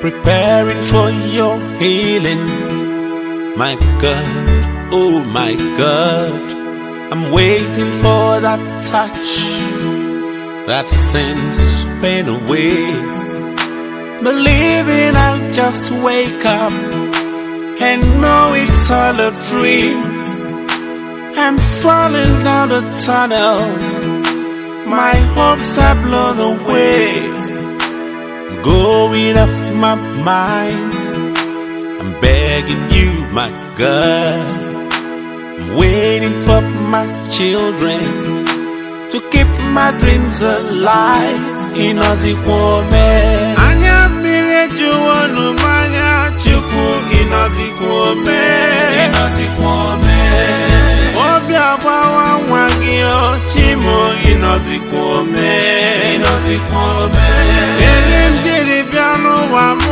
Preparing for your healing. My God, oh my God, I'm waiting for that touch that sends pain away. Believing I'll just wake up and know it's all a dream. I'm falling down the tunnel, my hopes are blown away. Going off my mind. I'm begging you, my God. I'm waiting for my children to keep my dreams alive. Ịnọzikwa ome. Anya mmiri ejuwonu m anya, Chukwu, ịnọzikwa ome. Ịnọzikwa ome. Obi agbawa nwa gị o, Chimo, ịnọzikwa ome. Ịnọzikwa ome. Ere m jiri bịa n'ụwa m,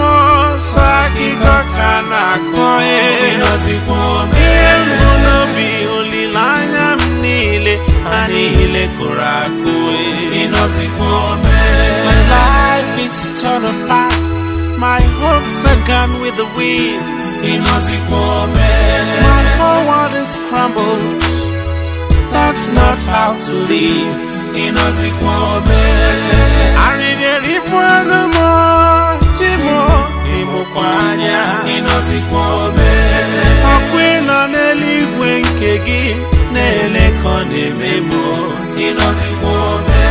sọ akụkọ ka na-akọ e. Ịnọzikwa ome. Ihe m bụ n'obi, olileanya m niile, ha niile kụrụ akụ e. Ịnọzikwa ome. My life is torn apart. My hopes are gone with the wind. Ịnọzikwa ome. My whole world is crumbled. That's not how to live. Ịnọzikwa ome. Arịrị ibu ọnụ m, Chimo, ịmụkwa anya. Ịnọzikwa ome. Ọkụ ịnọ n'eluigwe nke gị na-ele ka ọ na-eme m. Ịnọzikwa ome.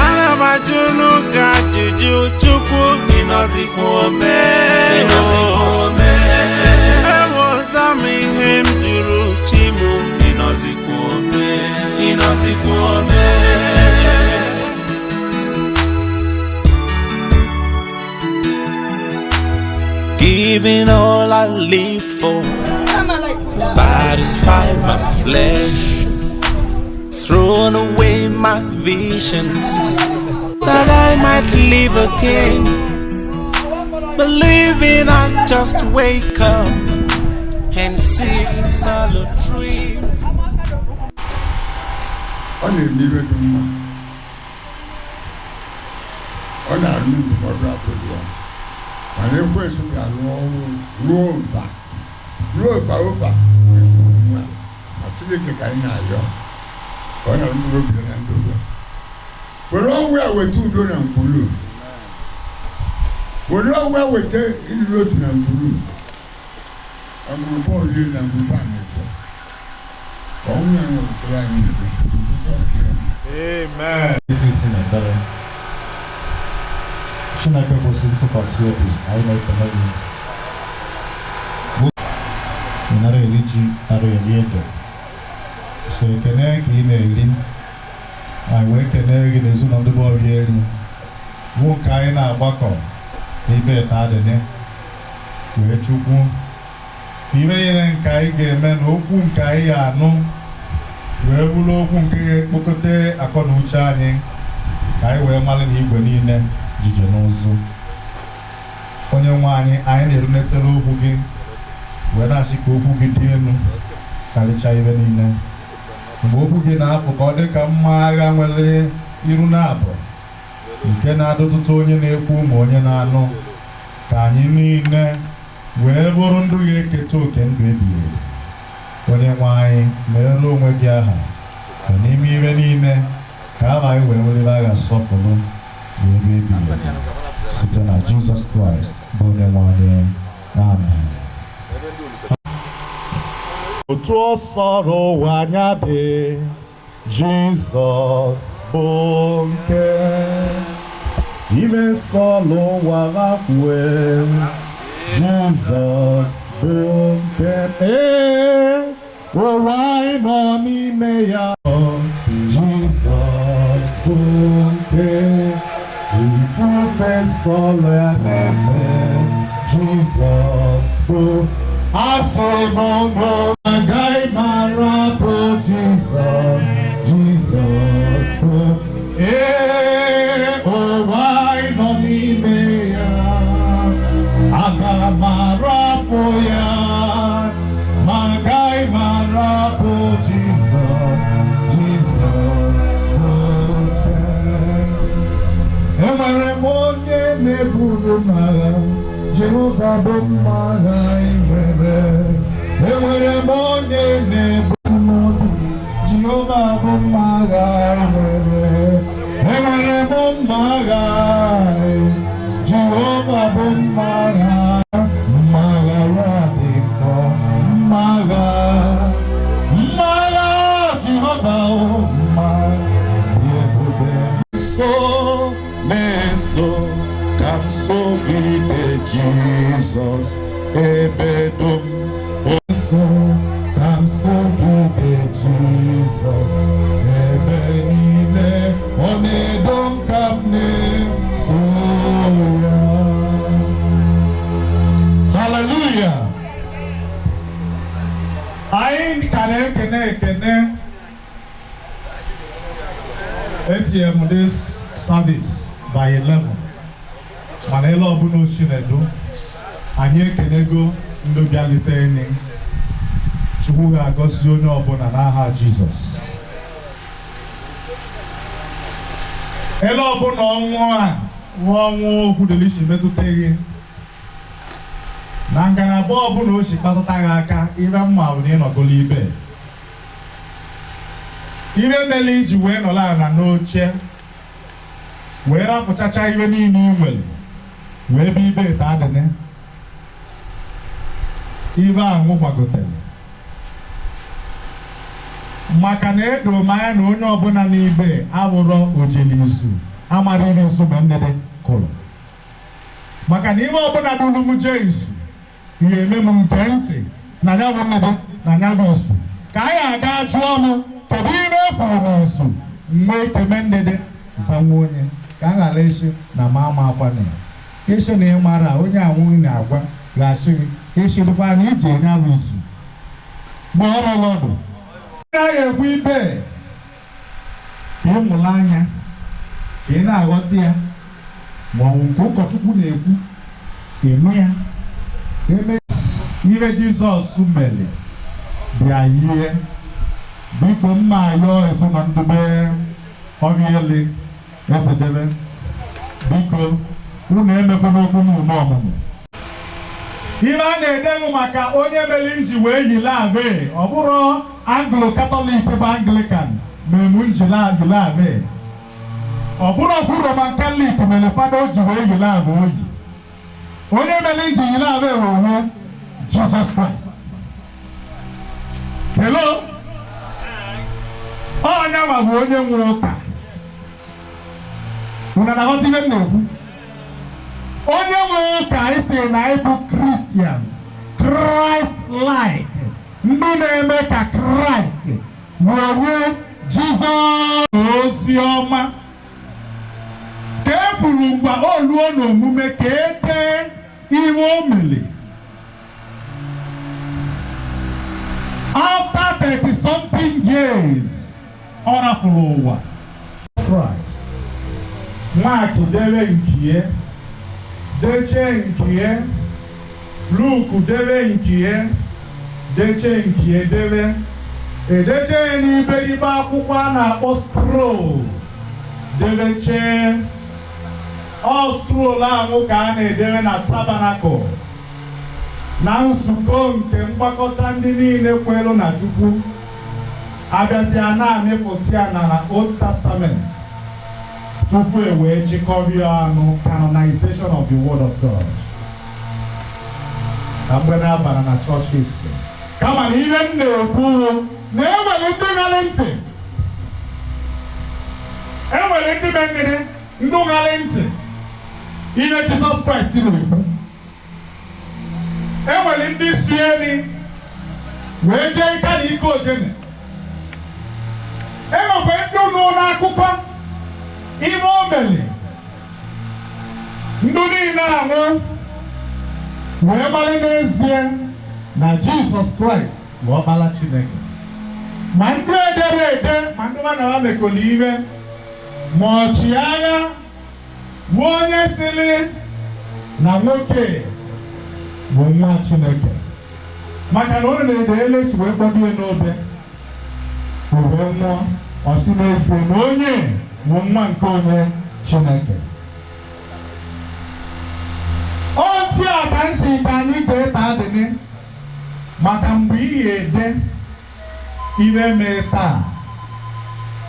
Ana m ajụ n'ụka ajụjụ, Chukwu, ịnọzikwa ome. Ịnọzikwa ome. Ewota m ihe m jụrụ, Chimo, ịnọzikwa ome. Ịnọzikwa ome. Giving all I lived for to satisfy my flesh, thrown away my visions that I might live again. Believing I just wake up and see it's all a dream. Ọ na-eme ibe dị mma, ọ na-arụ ndụmọdụ akụrụ ya, mana ekwensu ga-arụ ọrụ ruo ụva ruo ụva ụva nwa. Ma Chineke ka anyị na-arịọ ka ọ na-arụ mkpụrụ obi ya na ndụ ya, were ọnwụ ya weta udo na mkpụrụ, were ọnwụ ya weta ịdị n'otu na mkpụrụ na mkpụrụ bọọlụ na mkpụrụ a na-ekpo ka ọnwụ ya wetara anyị udo. Amen. Ezi isi na ekpere. Chineke kwesịrị ntụkwasị obi, anyị na-ekele gị. Ị nara eri ji, nara eri ede, so ekene ka ị na-eri. Anyị wee kelee gị n'ezinụlọ ndị bụ ọrịa elu bụ nke anyị na-agbakọ n'ibe eta adịnị wee. Chukwu, ka ime niile nke anyị ga-eme na okwu nke anyị ga-anụ wee bụrụ okwu nke ga-ekpokọta akọ na uche anyị, ka anyị wee mara na igwe niile jije n'ụzụ. Onye nwe anyị, anyị na-erunetere okwu gị wee na-asị ka okwu gị dị elu karịchaa ibe niile. Mgbe okwu gị na-afụ, ka ọ dị ka mma agha nwere iru na abụọ nke na-adọtụta onye na-ekwu ma onye na-anụ, ka anyị niile wee bụrụ ndụ ga-eketa oke ndụ ebighị ebi. Onye nwe anyị, meere onwe gị aha ka n'ime ime niile, ka aha anyị wee weliri agha sọfụrụ wee ruo ebighị ebi, site na Jizọs Kraịst bụ onye nwe anyị. Amen. Otu ọsọ ụwa anya dị, Jizọs bụ nke ime nsọ n'ụwa ghakwue. Jizọs bụ nke ee ụwa anyị nọ n'ime ya. Jizọs bụ nke ifufe sọlọ ya na-efe. Jizọs bụ asị m ndụ agaghị mara bụ Jizọs. Jizọs bụ ee ụwa anyị nọ n'ime ya, aga m arapụ ya, ma agaghị m arapụ Jizọs. Jizọs bụ nke enwere m onye na-eburu na-ebu m agha. Jehova bụ mma agha anyị nwere. Enwere m onye na-ebu m obi. Jehova bụ mma agha anyị nwere. Enwere m mma agha anyị. Jehova bụ mma agha. Mma agha ya dị nkọ. Mma agha. Mma agha Jehova o mma dị ebube. So na-eso ka m sogide Jizọs ebe dum. So ka m sogide Jizọs ebe niile ọ na-edo m ka m na-eso ya. Hallelujah! Anyị ka na-ekene ekene. Etinyere m this service by 11, mana ele ọbụla Ochinedu anyị ekenego ndị bịalite enyi. Chukwu ga-agọzi onye ọbụla n'aha Jizọs. Ele ọbụla ọnwụ a nwa ọnwụ Okwudilichi metụta gị na ngalaba ọbụla o si kpatụta gị aka, ibe mma bụ na ịnọgolo ibe ibe mere iji wee nọrọ ala n'oche wee rafụchacha ibe niile ị nwere wee bịa ibe ete adịne ibe anwụ gbagotere, maka na edo m anya na onye ọbụla n'ibe abụrọ ojelizu amara ihe nso mgbe nnede kụrụ, maka na ihe ọbụla duru m jee izu ihe eme m nke ntị na ya bụ nnede na ya bụ izu ka anyị aga jụọ m kedu ihe e kwuru n'izu mgbe ekeme nnede zanwa onye ka a ghara ịsị na ma ama akwa na ya ịsị na ị mara onye anwụghị na-agwa ga-asị gị ịsịrịkwa na iji enye ahụ izu mgbe ọrụ ọdụ anaghị ekwu ibe ka ị mụrụ anya ka ị na-aghọta ya, ma ọ bụ nke ụkọchukwu na-ekwu ịnụ ya. Eme ihe Jizọs mere bịa yie biko mma ayọ ezinọ ndube ọrịa ezedebe biko unu emekwana okwu n'ume ọmụmụ. Ihe a na-edeghị maka onye mere nji wee yile ave, ọ bụrụ Anglo-Catholic bụ Anglican mere nji yile ave, ọ bụrụ ọkwụ Roman Catholic mere fada o ji wee yile ave oyi. Onye mere nji yile ave wee onye Jesus Christ. Hello? Onye nwa bụ onye nwe ụka. Unu na-aghọta ihe m na-ekwu? Onye nwe ụka isi na anyị bụ Christians, Christ-like, ndị na-eme ka Kraịst wee Jizọs ozi ọma. Ka e kwuru mgbe o luo n'omume ka e dee ihe o mere. After 30-something years, ọ rafuru ụwa. Christ. Mark dere nke deche nke, Luke dere nke, deche nke dere. Edeche ya n'iberibe akwụkwọ a na-akpọ scroll. Dereche. Ọ scroll ahụ ka a na-edere na tabernacle. Na nzukọ nke mgbakọta ndị niile kwelu na Chukwu. Abịazịa na-amịpụta ya na Old Testament tupu e wee chịkọrọ anụ canonization of the Word of God. Ka mgbe na-abara na church history. Kama na ihe m na-ekwu na enwere ndị ṅara ntị. Enwere ndị megide ndị ṅara ntị ihe Jizọs Kraịst na-ekwu. Enwere ndị si elu wee jee nka na ike ojene. Enwekwa ndị nụ n'akụkọ ihe o mere ndị niile anwụ wee mara n'ezie na Jizọs Kraịst bụ ọkpara Chineke. Ma ndị edere ede ma ndị ma na ha mekọrọ ihe ma ọchịagha bụ onye sịrị na nwoke bụ nwa Chineke, maka na ọ na-ede elechi wee kpọdo ya n'obe o wee nwụọ. Ọ sị n'ezie na onye bụ nwa nke onye Chineke. ka m si ka anyị gee taa dịnị maka mgbe ị ga-ede ihe mee taa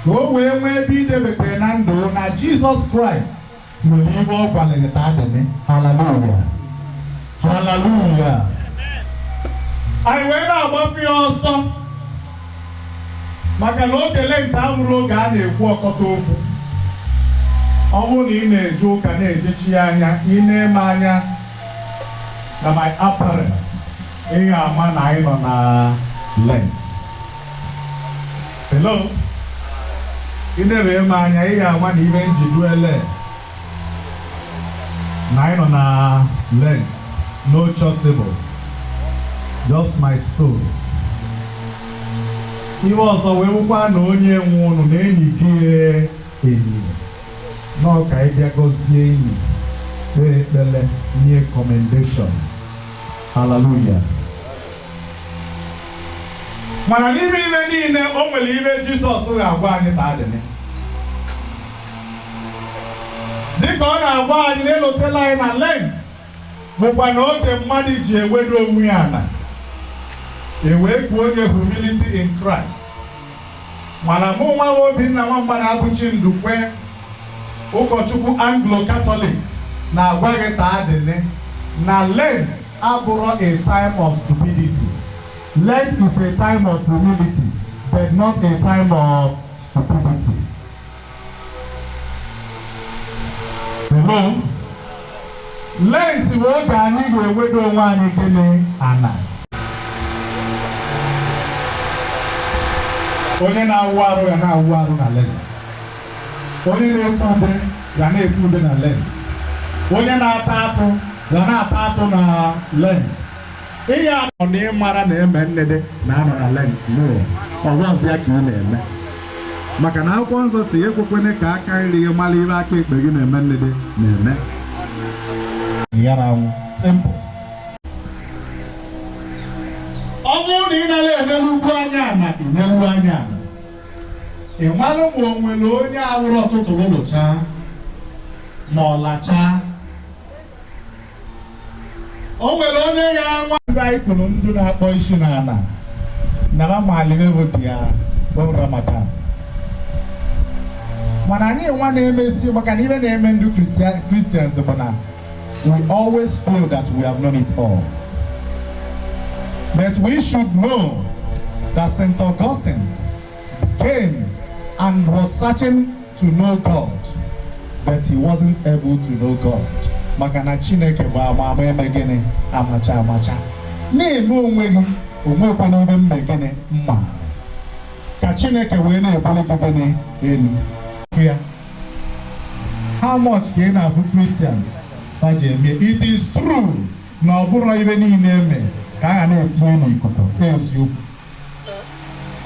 ka o wee nwee ebe idebete na ndụ na Jizọs Kraịst nwere ihe ọ gwaliri taa dịnị. Hallelujah, hallelujah. Anyị wee na-agbapụ ya ọsọ maka na oge Lent abụrụ oge a na-ekwu ọkọta okwu. Ọ bụrụ na ị na-eje ụka na-ejechi ya anya, ị na-eme anya na my apparel, ị ga-ama na anyị nọ na Lent. Hello, ị na-eme eme anya, ị ga-ama na ibe njiduele na anyị nọ na Lent. No chasuble, just my stole. Ihe ọzọ wee wụkwa na onye nwe ụnụ na enyi gị enyi nọọ ka ị bịa gọzie enyi, kpee ekpele, nye commendation. Hallelujah. Mana n'ime ime niile o nwere ime Jizọs ga-agwa anyị taa dịnị, dịka ọ na-agwa anyị na elotela anyị na Lent bụkwa na oge mmadụ ji ewedo onwe ya ala, ewee kwuo onye humility in Christ. Mana mụ nwa Obinna Nwamgba na-abụchi Ndukwe, ụkọchukwu Anglo-Catholic, na-agwa gị taa dịnị na Lent abụrụ a time of stupidity. Lent is a time of humility, but not a time of stupidity. Hello? Lent bụ oge anyị ga-ewedo onwe anyị gịnị ana. Onye na-awụ arụ ya na-awụ arụ na Lent. Onye na-etu ube ya na-etu ube na Lent. Onye na-ata atụ ya na-ata atụ na Lent. Ihe a nọ na ịmara na eme nnede na-anọ na Lent. No, ọzọzi ya ka ị na-eme. Maka na akwụkwọ nsọ si ekwekwene ka aka nri gị mara ihe aka ekpe gị na-eme nnede na-eme. Yara anwụ, simple. Ọ bụrụ na ị nara emelugwu anya ana, imelu anya ana. Ị malụ ma o nwere onye awụrụ ọtụtụ lụlụchaa ma ọ lachaa. O nwere onye ya nwa ndụ anyị kwuru ndụ na-akpọ isi n'ala nara maliwe bụ di ya bụ Ramadan. Mana anyị nwa na-emesi maka na ibe na-eme ndụ Christians bụ na we always feel that we have known it all. But we should know that St. Augustine came and was searching to know God, but he wasn't able to know God. Maka na Chineke bụ ama ama eme gịnị amacha amacha. Na-eme onwe gị onwekwa n'ibe mme gịnị mma. Ka Chineke wee na-ebuli gị gịnị elu. Ya. How much ka ị na-afụ Christians ha ji eme? It is true na ọ bụrụ ibe niile eme ka a ga na-etinye n'ikuku eziokwu.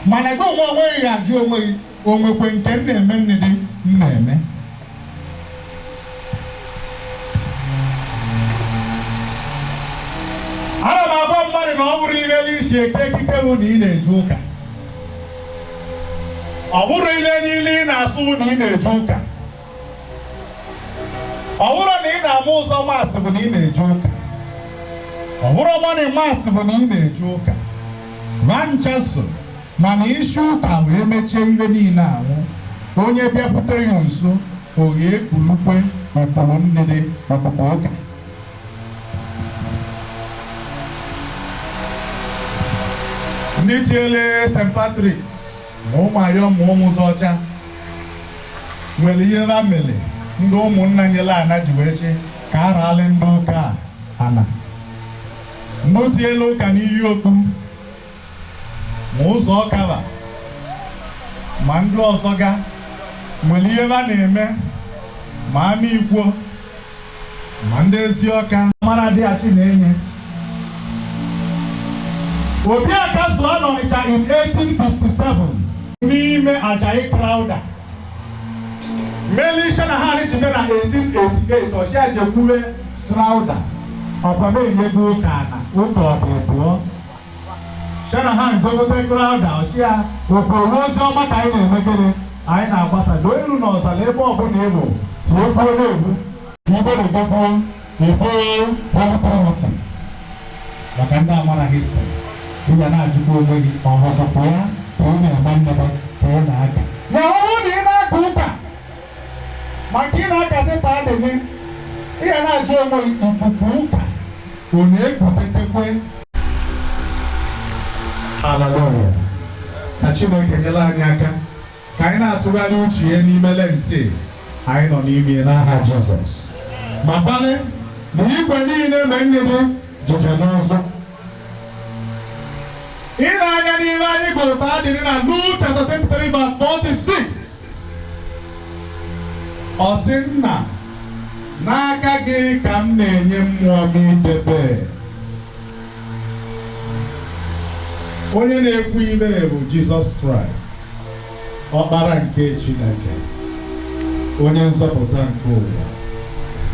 Mana gị onwe onwe gị ga-ajụ onwe gị onwekwe nke m na-eme nnede m na-eme. Ana m agwa mmadụ na ọ bụrụ ile n'isi eke ekike bụ na ị na-eje ụka. Ọ bụrụ ile niile ị na-asụ na ị na-eje ụka. Ọ bụrụ na ị na-ama ụzọ maasị bụ na ị na-eje ụka. Ọ bụrụ mọni maasị bụ na ị na-eje ụka. Vanchaso mana isi ụka wee mechie ihe niile anwụ. Onye bịakwute ya nso o ghee kulukwe ikpuru nnene ọkpụkpọ ụka. Ndị tiele St. Patrick's ma ụmụ ayọ ma ụmụ ụzọ ọcha nwere ihe ha mere ndị ụmụnna nyere ana ji wee sị ka a raalị ndị ụka ana. Ndị tiele ụka n'iyi okpu ma ụzọ ọkaba ma ndị ọzọ ga nwere ihe ha na-eme ma ama ikwo ma ndị ezi ọka mara dị achị na-enye. Obi Akazuo n'Ọnịcha in 1857 n'ime Ajayi Crowther. Meli Shanahan ji bịa na 1888 ọchịa jekwuwe Crowther ọkwa na-enyego ụka ana ụka ọ dị pụọ. Shanahan jegote Crowther ọchịa okporo ozi ọma ka anyị na-eme gịnị anyị na-agbasa doo iru n'ọzara ebe ọbụla ị bụ tie kwuo na-egwu igbe na-egekwuo. Ife Holy Trinity maka ndị amara history, ị ga na-ajụkwa onwe gị, ọ bụzikwa ya ka ị na-eme nnebe ka ị na-aka na ọ bụrụ na ị na-aka ụka maka ị na-akazi taa dịnị, ị ga na-ajụ onwe gị, ikuku ụka ọ na-ekutetekwe? Hallelujah. Ka Chineke nyere anyị aka ka anyị na-atụgharị uche ya n'ime Lent anyị nọ n'ime, n'aha Jizọs. Ma gbalị na igwe niile ma nne gị jeje n'ụzọ ị na-anya n'ime anyị gụrụ taa dịrị na Luke chapter 23 verse 46. Ọ sị, "Nna, n'aka gị ka m na-enye mmụọ m idebe." Onye na-ekwu ibe bụ Jizọs Kraịst, ọkpara nke Chineke, onye nzọpụta nke ụwa,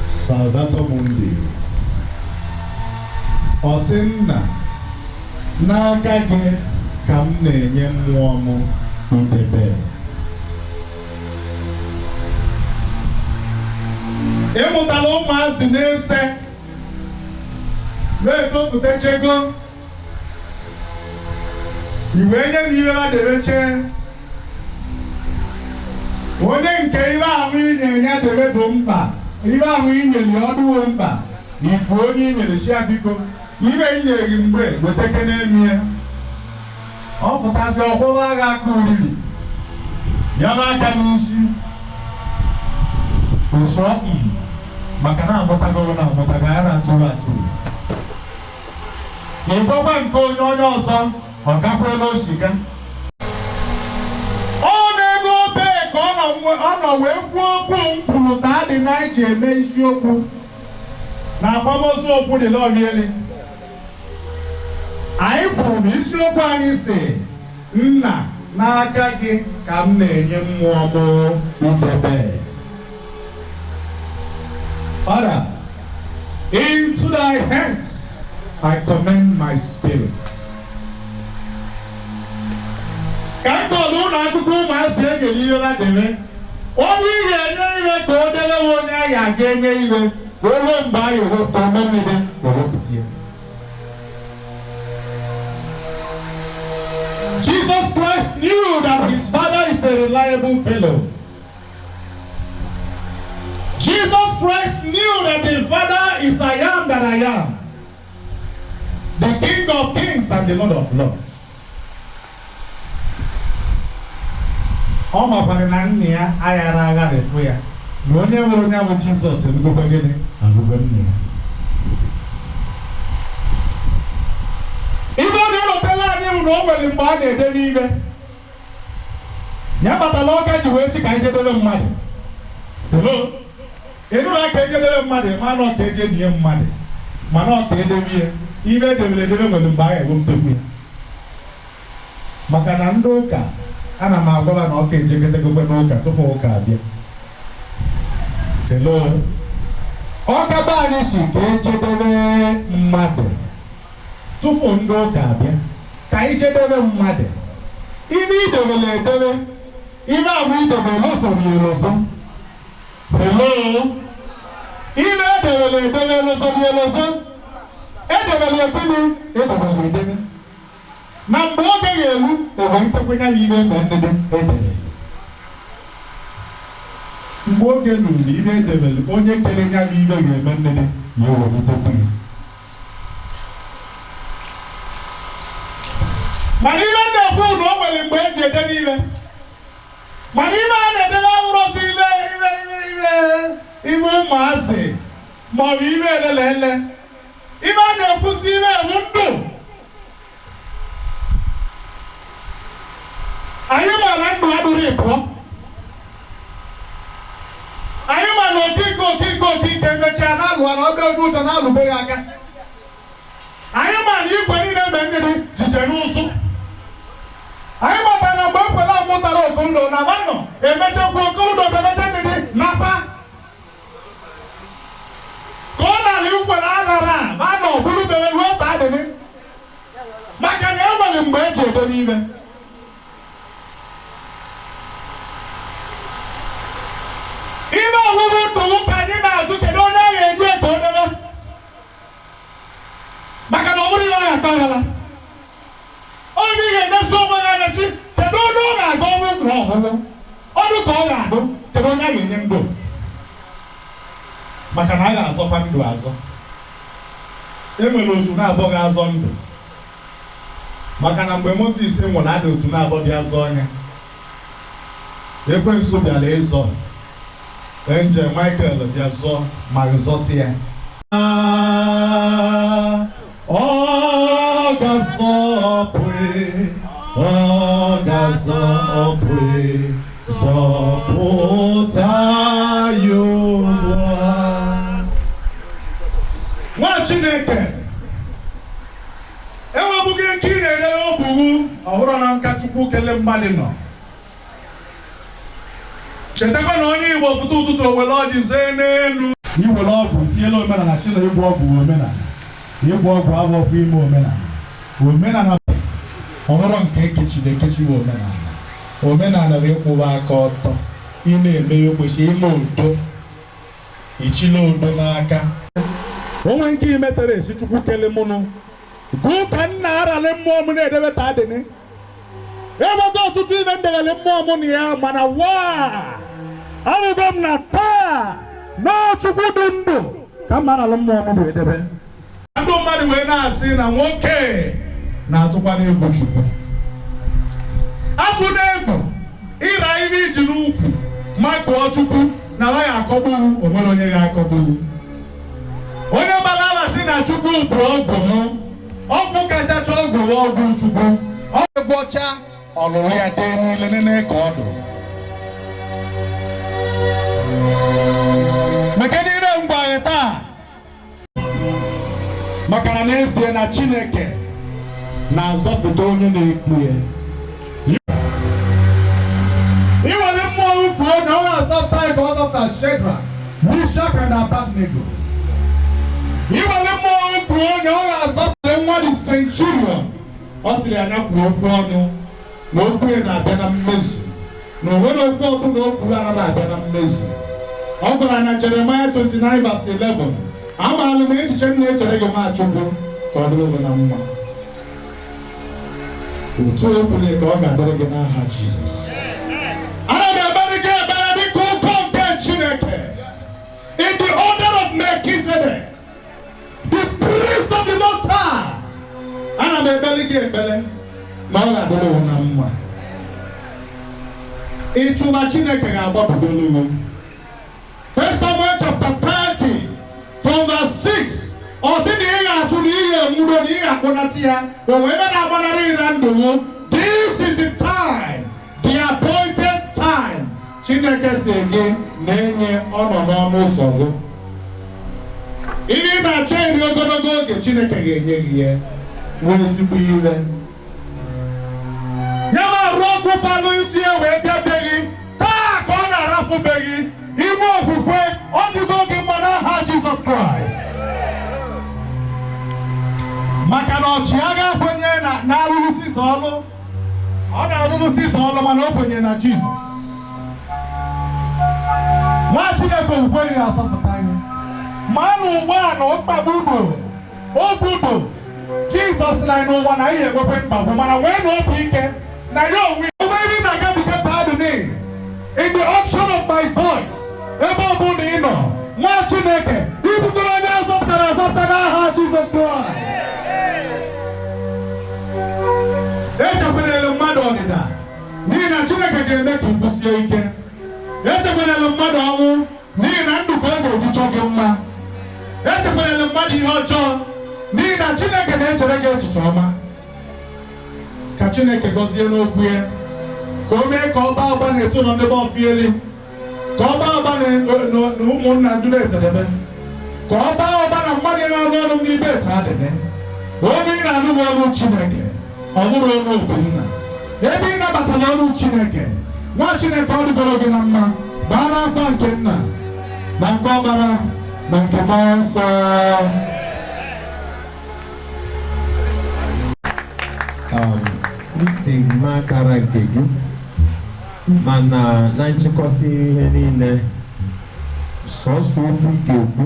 Salvator Mundi. Ọ sị, "Nna, n'aka gị ka m na-enye mmụọ m idebe." Ịmụtala ụmụazị na-ese na-etopụtachego iwe nye m ihe ha debeche. Onye nke ihe ahụ inye ya debe dị mkpa, ihe ahụ inyere ya ọdụwo mkpa. Ikwu onye inyere chi ya, biko, ihe inyere gị mgbe weteke n'emi ya, ọ fụtazi ọkwụrụ agha aka oriri ya n'aka n'isi ụsọ maka na amụtagoro na amụtago ya na atụrụ atụrụ. Ịgbakwa nke onye onye ọzọ, ọ gakwela oshiga ọ na-ego obe ka ọ nọ wee kwuo okwu m kwuru ka adị na iji eme isiokwu na akwamozu okwu dị n'ọbieli. Anyị kwuru na isiokwu anyị si, "Nna, n'aka gị ka m na-enye mmụọ m idebe." Father, into thy hands I commend my spirit. Ka m kọrọ ụlọ akụkọ ụmụazị egere ihe ha debe, onye ị ga-enye ihe ka o debe, onye a ga-aga enye ihe ka o ruo mgbe a ga-ewepụta omemmiri ewepụta ya. Jesus Christ knew that his father is a reliable fellow. Jesus Christ knew that the Father is I am that I am, the King of kings and the Lord of lords. Ọ makwara na nna ya aghara agharịfụ ya na onye nwere onye bụ Jizọs emegokwa gịnị agụgwe nna ya. Ibe ọ na-elotela anyị bụ na o nwere mgbe a na-ede n'ime ya kpatara ọka ji wee sị ka anyị jedebe mmadụ. Hello? Ịnụrụ aka ejedebe mmadụ, ma na ọka eje nie mmadụ, mana ọka edebe ya ime edebere edebe nwere mgbe a ga-ewepụtakwu ya, maka na ndị ụka ana m agwaba na ọka ejeketegokwe n'ụka tupu ụka abịa. Hello? Ọka be anyị si ka ejedebe mmadụ tupu ndị ụka abịa, ka anyị jedebe mmadụ. Ime idebere edebe, ime agwa idebere lụsoro ya elozo. Hello? Ime edebere edebe lụsoro ya elozo. Edebere edebe, edebere edebe na mgbe oge ga-eru ewe ntekwenye ya ihe eme ndede edere. Mgbe oge luru, ihe edebere, onye kere ya bụ ihe ga-eme ndede ya ewelitekwu ya. Mana ihe na-ekwu na o nwere mgbe eji edebe ihe, mana ihe a na-edebe awụrọzi ihe ihe ihe ihe ihe ụmụazị maọbụ ihe elelele. Ihe a na-ekwusi ihe ewu ndụ anyị, ma na ndụ adịrị pụọ anyị, ma na okike okike okike emechaa na-alụ na ọbịa oge ụjọ na-alụbeghị aka anyị, ma na igwe niile mgbe mmiri jije n'ụzụ anyị matara na mgbe ekwela amụtara okorodo na manọ emechakwa okorodo emecha mmiri napa ka ọ nara ikwere anara manọ bụrụ bere ruo taa adịrị, maka na e nwere mgbe eji edebe ime. Ime ọwụwụ ndụ ka anyị na-ajụ, kedu onye a ga-eji ka o debe? Mgbaghala onye ị ga-emesi onwe ya anya sị, kedu onye ọ ga-aga ọnwụ na ọhụrụ ọnụ ka ọ ga-adụ? Kedu onye a ga-enye ndụ? Maka na a ga-azọkwa ndụ azọ. E nwere otu na-abọ ga-azọ ndụ, maka na mgbe Moses nwụrụ, ada otu na-abọ bịa zọọ ya. Ekwensu bịara ịzọ, Angel Michael bịa zọọ ma zọta ya. Ọ ga-azọpụ, ọ ga-azọpụ, zọpụta ya ugbu a. Nwa Chineke, enwebụghị nke ị na-erere obughu ọhụrụ na nka. Chukwu kele mmadụ nọ. Chetakwa na onye Igbo fụta ụtụtụ, owere ọjị zee n'elu, iwere ọgwụ tinyela omenala chi na ịgwọ ọgwụ. Omenala ịgwọ ọgwụ abụọkwa ime omenala. Omenala ọhụrụ nke ekechiri ekechi bụ omenala. Omenala bụ ịkwụwa aka ọtọ, ị na-eme ihe kwesịrị ime, udo ichile udo n'aka onwe nke imetere esi. Chukwu kele mụnụ gụ ka nna aralị mmụọ m na-edebe ta adịnị ewego ọtụtụ ibe ndeghalị mmụọ m na ya, mana waa ahụgo m na taa n'Chukwu dị ndụ ka m aralụ mmụọ m bụ edebe. Ndị mmadụ wee na-asị na nwoke na-atụkwa n'egwu Chukwu. Atụ n'egwu ịra ihe iji n'ukwu makụọ Chukwu na ya akọgbu. O nwere onye ga-akọgbu onye gbara ama sị na Chukwu bụ ọgwụ m, ọgwụ kachacha ọgwụ, ọgwụ Chukwu. Ọgwụ ọcha ọlụlụ ya dee niile nene ka ọ dụ maka niile ngwa anyị taa, maka na n'ezie na Chineke na-azọpụta onye na-ekwu ya. Ị nwere mmụọ ukwu onye ọ ga-azọpụta anyị ka ọ zọpụta Shadrach, Meshach and Abednego. Ị nwere mmụọ ukwu onye ọ ga-azọpụta nwa the centurion. Ọ sịrị anya kwuo okwu ọnụ na okwu ya na-abịa na mmezu, na o nwere okwu ọbụla o kwuru anaghị abịa na mmezu. Ọ gwara na Jeremiah 29 verse 11, amaala m echiche m na-echere gị, Nwachukwu, ka ọ dịrị gị na mma. Otu o kwuru ka ọ ga-adịrị gị n'aha Jizọs. Ana m ekpere gị ekpere dịka ụkọ nke Chineke, in the order of Melchizedek, the priest of the Most High. Ana m ekpere gị ekpere na ọ ga-adịrị gị na mma. Ịchụba Chineke ga-agbapụdolu gị. First Samuel chapter 30 from verse 6, ọ sị na ị ga-achụ na ị ga-enwudo na ị ga-akpụnata ya o nwee ebe na-agbanarị gị na ndụ gị. This is the time, the appointed time. Chineke si gị na-enye ọnọ n'ọnụ ụzọ gị. Ihe ị na-achọ eri ogologo oge, Chineke ga-enye gị ya. Nwee ezigbo ire ya ma arụ ọkụ palụ itinye wee bịabeghị taa ka ọ na-arafụbeghị ime okwukwe. Ọ dịgo gị mma n'aha Jizọs Kraịst, maka na ọchịagha kwenye na na-alụrụ Sisa ọlụ. Ọ na-alụrụ Sisa ọlụ, mana o kwenyere na Jizọs. Nwa Chineke, okwukwe gị ga-asọpụta gị. Ma na ugbu a na mkpagbu udo ogudo Jizọs na n'ụwa na ihe enwekwe mkpagbu, mana nwee na obi ike na ya onwe ebe ị na-agabiga taa dị in the unction of my voice. Ebe ọ bụla ị nọ, nwa Chineke, ibugoro onye azọpụtara azọpụta n'aha Jizọs Kraịst. Echekwanelu mmadụ ọdịda, n'ihi na Chineke ga-eme ka ị kwụsie ike. Echekwanelu mmadụ ọnwụ, n'ihi na ndụ ka ọ ga-eji chọọ gị mma. Echekwanelu mmadụ ihe ọjọọ, n'ihi na Chineke na-echere gị echiche ọma. Ka Chineke gọzie n'okwu ya, ka o mee ka ọ baa ụba na-eso ndị be ọfieli, ka ọ baa ụba na ụmụnna ndị be esedebe, ka ọ baa ụba na mmadụ na-arụ ọrụ m n'ibe etu adịne. Onye ị na-anụ bụ ọnụ Chineke, ọ bụrụ ọnụ Obinna. Ebe ị nabatara ọnụ Chineke, nwa Chineke, ọ dịgoro gị na mma. Baa n'afọ nke Nna na nke Ọkpara na nke Mmụọ Nsọ. Ntị m akara nke gị, mana na nchịkọta ihe niile, sọsọ okwu ị ga-ekwu,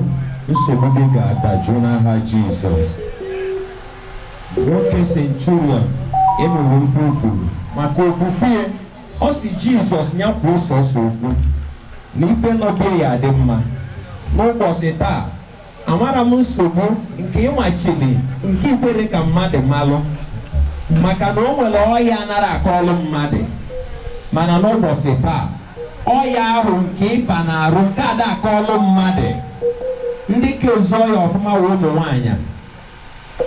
nsogbu gị ga-adajụ n'aha Jizọs. Nwoke centurion emere ife o kwuru maka okwukwe ya. Ọ si Jizọs ya kwuo sọsọ okwu na ife nọbie ya adị mma. N'ụbọchị taa, amara m nsogbu nke ịmachili nke ikwere ka mmadụ malụ, maka na o nwere ọya nara akọlụ mmadụ. Mana n'ụbọchị taa, ọya ahụ nke ịba na-arụ nke ada akọlụ mmadụ, ndị ka ezu ọya ọfụma wụ ụmụ nwaanyị.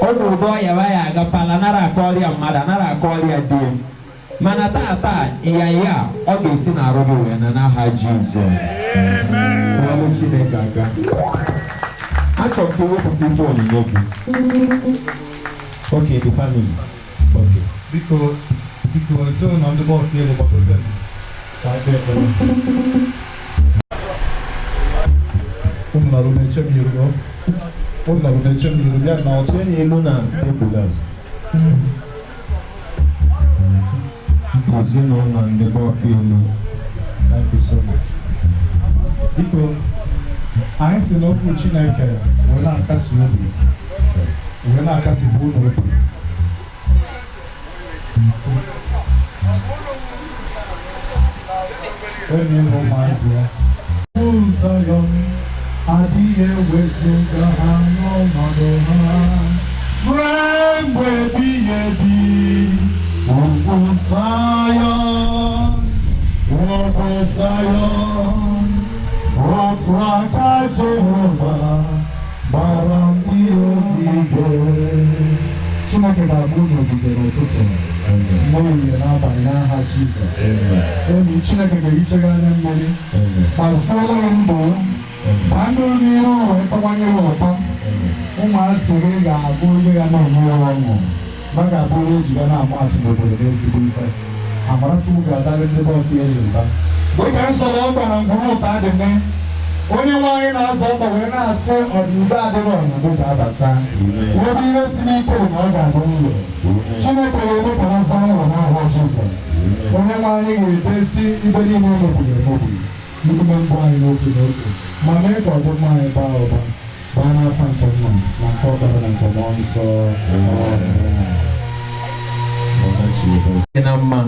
Ọ bụ ụdị ọya ba ya agapala nara akọrịa mmadụ, anara akọrịa di ya. Mana taa ịnyanya a ọ ga-esi n'arụ gị wee na n'aha Jizọs. Ọlụ Chineke aka. Achọrọ m ka ewepụta ife onyinye gị. Okay, the family. Okay. Biko, biko, ezinụlọ ndị bọọlụ elu gbagote m ka anyị kpee ekpere. Unu nọrọ na-eche m iru, unu nọrọ na-eche m iru, bịa na ọtụ. Chee n'ilu na tebụl a. Ezinụlọ ndị bọọlụ elu. Thank you so much. Biko, anyị si n'okwu Chineke wee na-akasi obi, wee na-akasịbụ unu obi. Enyi m ụmụazị ya. Zayọn adịghị ewezuga ha n'ọnọdụ ha ruo mgbe ebighị ebi. Ugwu Zayọn, ugwu Zayọn, otu aka Jehova gbara ndị ogige. Chineke ga-abụ unu ogige n'ụtụtụ, n'ehihie, n'abalị n'aha Jizọs. Enyi, Chineke ga-ehicha gị anya mmiri, gbaziere gị ndụ, ma ndụ n'iru wee tọwanye gị ụtọ. Ụmụazị gị ga-abụ onye ga na-enye ya ọṅụ, ma ga-abụ onye eji ga na-ama atụ n'obodo n'ezigbo ife. Amara Chukwu ga-adarị ndị bọọlụ elu mba. Dịka nsọrọ ọkpa na ngwuru ụtọ adị nne, onye nwe anyị na-azọ ọkpa wee na-asị ọdịnihu adịrị ọnọdụ ga-abata. Ebe ihe siri ike bụ na ọ ga-adị ụlọ. Chineke ga-eme ka ha zaa ụlọ n'aha Jizọs. Onye nwe anyị ga-edezi ibe niile emebiri emebi n'ime ndụ anyị n'otu n'otu, ma mee ka ọdịmma anyị baa ụba, baa n'afọ nke nna na nke ọkpara na nke mmụọ nsọ. Amen. Dị na mma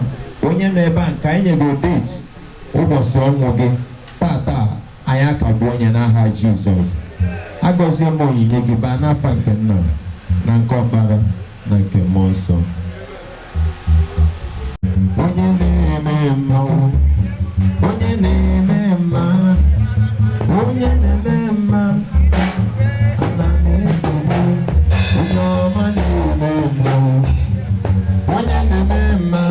onye nọ ebe a nke anyị nyego date ụbọchị ọnwụ gị tata, anyị akagbuo onye n'aha Jizọs. Agọzie m onyinye gị baa n'afa nke nna na nke ọkpara na nke mmụọ nsọ. Onye na-eme mma, onye na-eme mma, onye na-eme mma, ana m ekele onye ọma na-eme mma. Onye na-eme mma,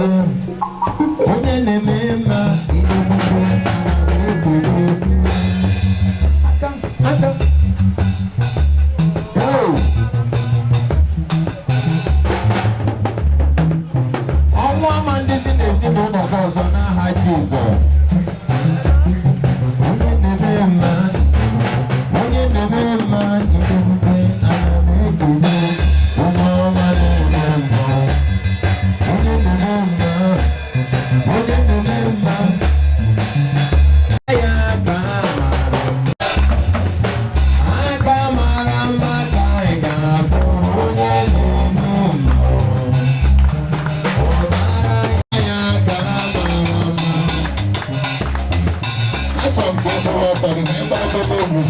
onye na-eme mma, ịdọgbugbo ana m ekele. Aka, aka. Oh! Ọnwụ ama ndị si n'ezinụlọ gị ọzọ n'aha Jizọs. Onye na-eme mma, onye na-eme mma, ịdọgbugbo ana m ekele onye ọma na-eme mma. Onye na-eme mma, onye na-eme mma. Ya aka mara mma, aka mara mma ka anyị ga-abụ onye na-eme mma. Ọbara ya aka mara mma. Achọrọ m ka ị bụrụ ọtọ gị ka ị gbaa egwu.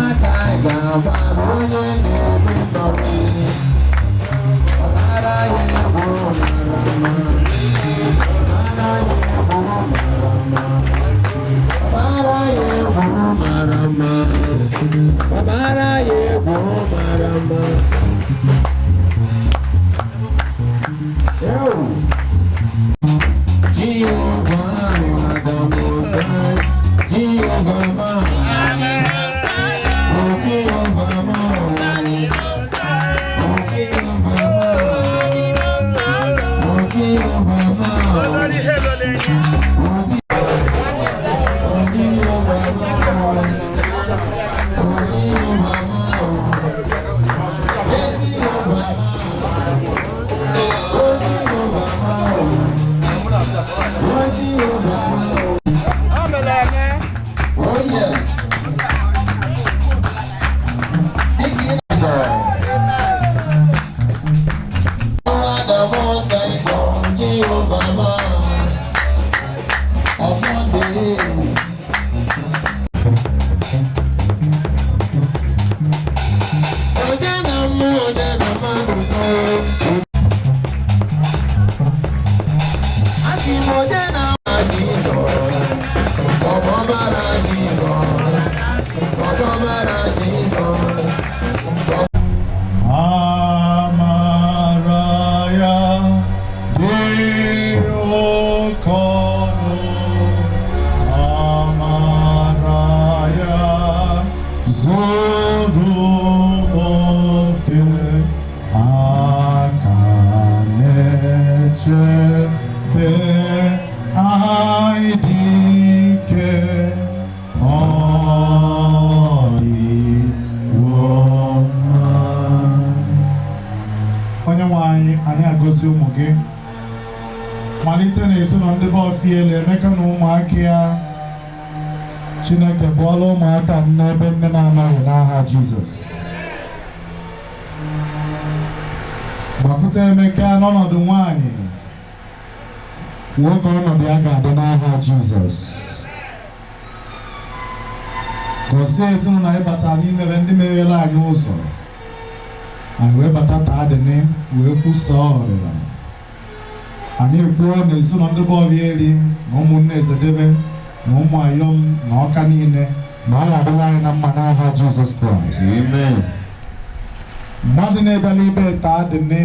Aka anyị ga-agba onye na-eme mma. Ọbara ya egwu mara mma. Ọbara ya egwu mara mma. Ọbara ya egwu mara mma. Ọbara ya egwu mara mma. Yo! Jehovah, Adamosai, Jehovah, ma. Oh, Jehovah, ma. Oh, Jehovah, ma. Oh, Jehovah, ma. Oh, Jehovah, ma. Oh, Jehovah, ma. Eh, Jehovah, ma. Oh, Jehovah, ma. Oh, Jehovah, ma. Oh, yes. Dịka ị na-azọ. anyị, anyị agọzi ụmụ gị. Malite n'ezinụlọ ndị be Ọfielu, Emeka na ụmụaka ya. Chineke bụọla ụmụaka nne ebe nne na-amaghị n'aha Jizọs. Gbakwute Emeka n'ọnọdụ nwaanyị, kwuo ka ọnọdụ ya ga-adị n'aha Jizọs. Gọzie ezinụlọ anyị batara n'imebe ndị meghere anyị ụzọ, anyị wee bata taa dịnị wee kwusaa ọrịra. Anyị ekwuo na ezinụlọ ndị be Ọhịaeri na ụmụnne Ezedebe na ụmụ Ayọm na Ọka niile na ọ ga-adịla anyị na mma n'aha Jizọs Kraịst. Amen. Mmadụ na-ebịa n'ibe taa dịnị,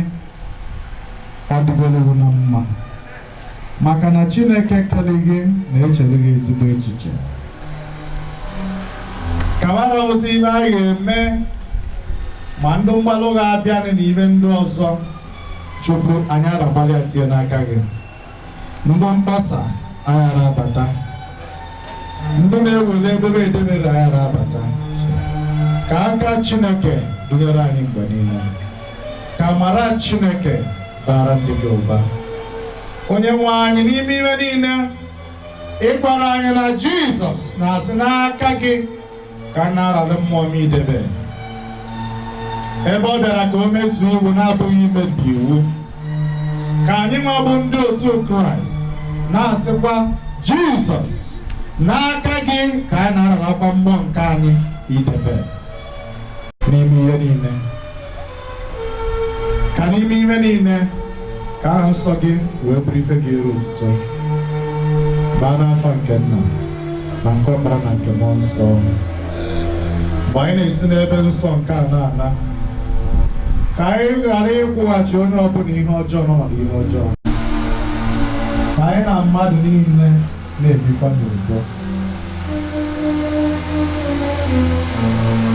ọ dịgoro na mma, maka na Chineke kere gị na-echere gị ezigbo echiche. Kabara ozi ibe anyị ga-eme ma ndị mgbalụ ga-abịanị na ibe ndị ọzọ, Chukwu anyị aragbalị tinye n'aka gị. Ndị mgbasa aghara abata, ndị na-ewele edebe edebere aghara abata. Ka aka Chineke dunyere anyị mgbe niile, ka amara Chineke bara ndị gị ụba. Onye nwe anyị, n'ime ime niile ịgbara anyị na Jizọs na-asị n'aka gị ka a na-arara mmụọ m idebe, ebe ọ bịara ka o mezuo iwu na-abụghị imebi iwu. Ka anyị nwa bụ ndị otu Kraịst na-asịkwa Jizọs, n'aka gị ka anyị na-ararakwa mmụọ nke anyị idebe n'ime ihe niile. Ka n'ime ihe niile ka aha nsọ gị wee bụrụ ife gị eru otuto. Baa n'afọ nke Nna na nke Ọkpara na nke Mmụọ Nsọ. Mgbe anyị na-esi n'ebe nsọ nke a na-ana, ka anyị ghara ịkwụghachi onye ọbụla ihe ọjọọ n'ọnọdụ ihe ọjọọ. Ka anyị na mmadụ niile na-ebikwa n'udo.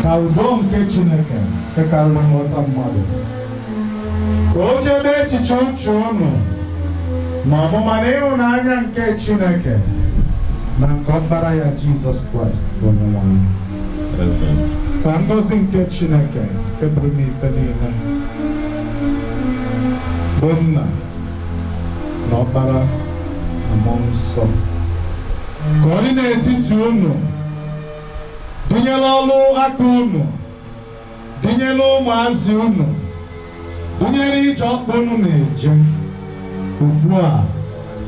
Ka udo nke Chineke nke karịrị nghọta mmadụ, ka o chebe echiche uche unu na ọmụma na ịhụnanya nke Chineke na nke Ọkpara ya Jizọs Kraịst bụ Onyenwe anyị. Ka ngọzi nke Chineke nke bụrụ n'ife niile, bụ Nna na Ọkpara na Mmụọ Nsọ, ka ọ dị n'etiti unu, dịnyere ọlụ aka unu, dịnyere ụmụazị unu, dịnyere ije ọkpụ unu na-eje ugbu a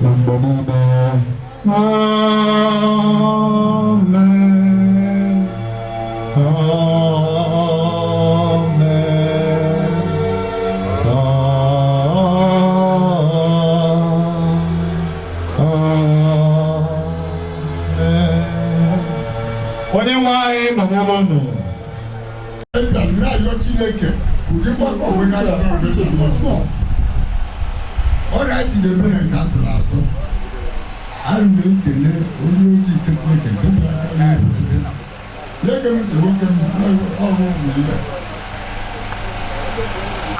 na mgbe niile. Amen. Amen. Amen. Onye nwe anyị nọnyere unu. Na-ayọ Chineke ụdị mgbakọ wee na ọrịa jidere mere nke atụrụ atụ. Anyị na-ekele onye ozi nke Chineke nke mere aka n'ebe na-ege ntị nwoke m ọrụ ụmụ ihe.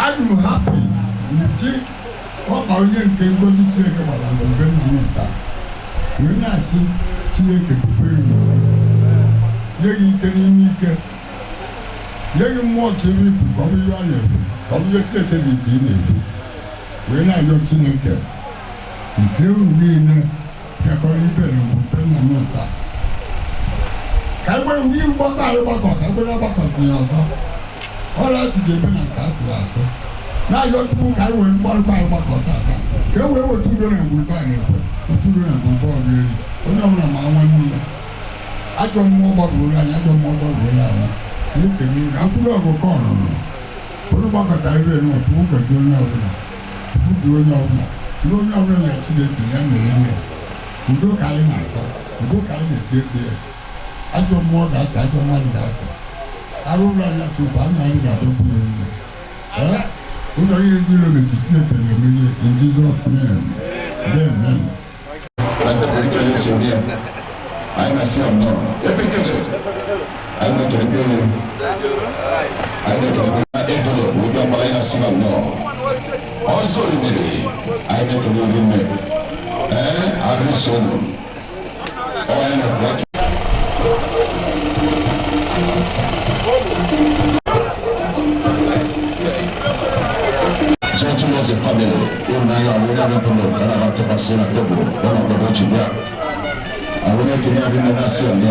Adị m hapi n'ụdị ọkpa onye nke ngozi Chineke gbara mgbe nna m nta wee na-asị Chineke bube iwu, nye gị ike n'ime ike, nye gị mmụọ ka ebe ibu ka ọ bụ ihe ọ na-ebu, ka ọ bụ ihe Chineke dị nke ị na-ebu. Wee na-ayọ Chineke nke unu niile bịakọrọ ibe na mgbe nna m nta ka egbe ndị mgbakọ anyị gbakọ ka egbe na-agbakọ ya ọzọ. Ọrịa si ga-ebe na nke atụrụ atụ na-ayọ Chukwu ka anyị wee mgbarụkọ anyị gbakọ tata ka e wee weta udo na mgbe anyị na-ekwe otu udo na mgbe ọrụ elu. Onye ọbụla ma nwanne ya ajọ mmụọ gbagoro anyị, ajọ mmụọ gbagoro anyị na-ekele na mkpụrụ ọgụkọ ọnụnụ onye gbakọtara ebe nọ. Chukwu gozie onye ọbụla, Chukwu duo onye ọbụla, ruo onye ọbụla na Chineke ya mere ihe. Udo ka anyị na-atọ, udo ka anyị na-eti ekpe ya. Ajọ mmụọ ga-ata, ajọ mmadụ ga-ata, arụ ụlọ anyị atụpụ anya anyị ga-adọkwu ya elu. Ee, ụzọ niile ndị iro mechiri, Chineke na-emenye. In Jesus' name, amen. Na ndị erikele si ndị ya anyị na-asị ya nnọọ ebe ikele anyị na-ekele elu, anyị na-ekele na edolo obi agbara, anyị na-asị ya nnọọ ọzọ orimiri, anyị na-ekele obi nne ee arịsị ụlọ ọ anyị na-ekele. Gentlemen, As a family, ụmụ anyị ọrụ ya bụ ụlọ ka na-atụkwasị na tebụl ọ na-akwado ji bịa. Anyị na-ekele adị na na-asị ọnụ.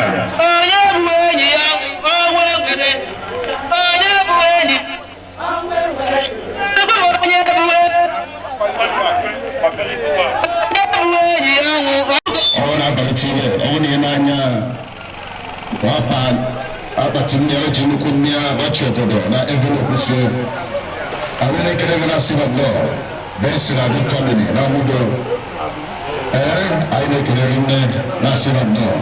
Yeah. na n'anya ọpa akpati mmiri ji nnukwu mmiri gbachi obodo na envelope so anyị na-ekele gị na siba nnọọ besi na dị family na mụdo. Ee, anyị na-ekele gị nne na siba nnọọ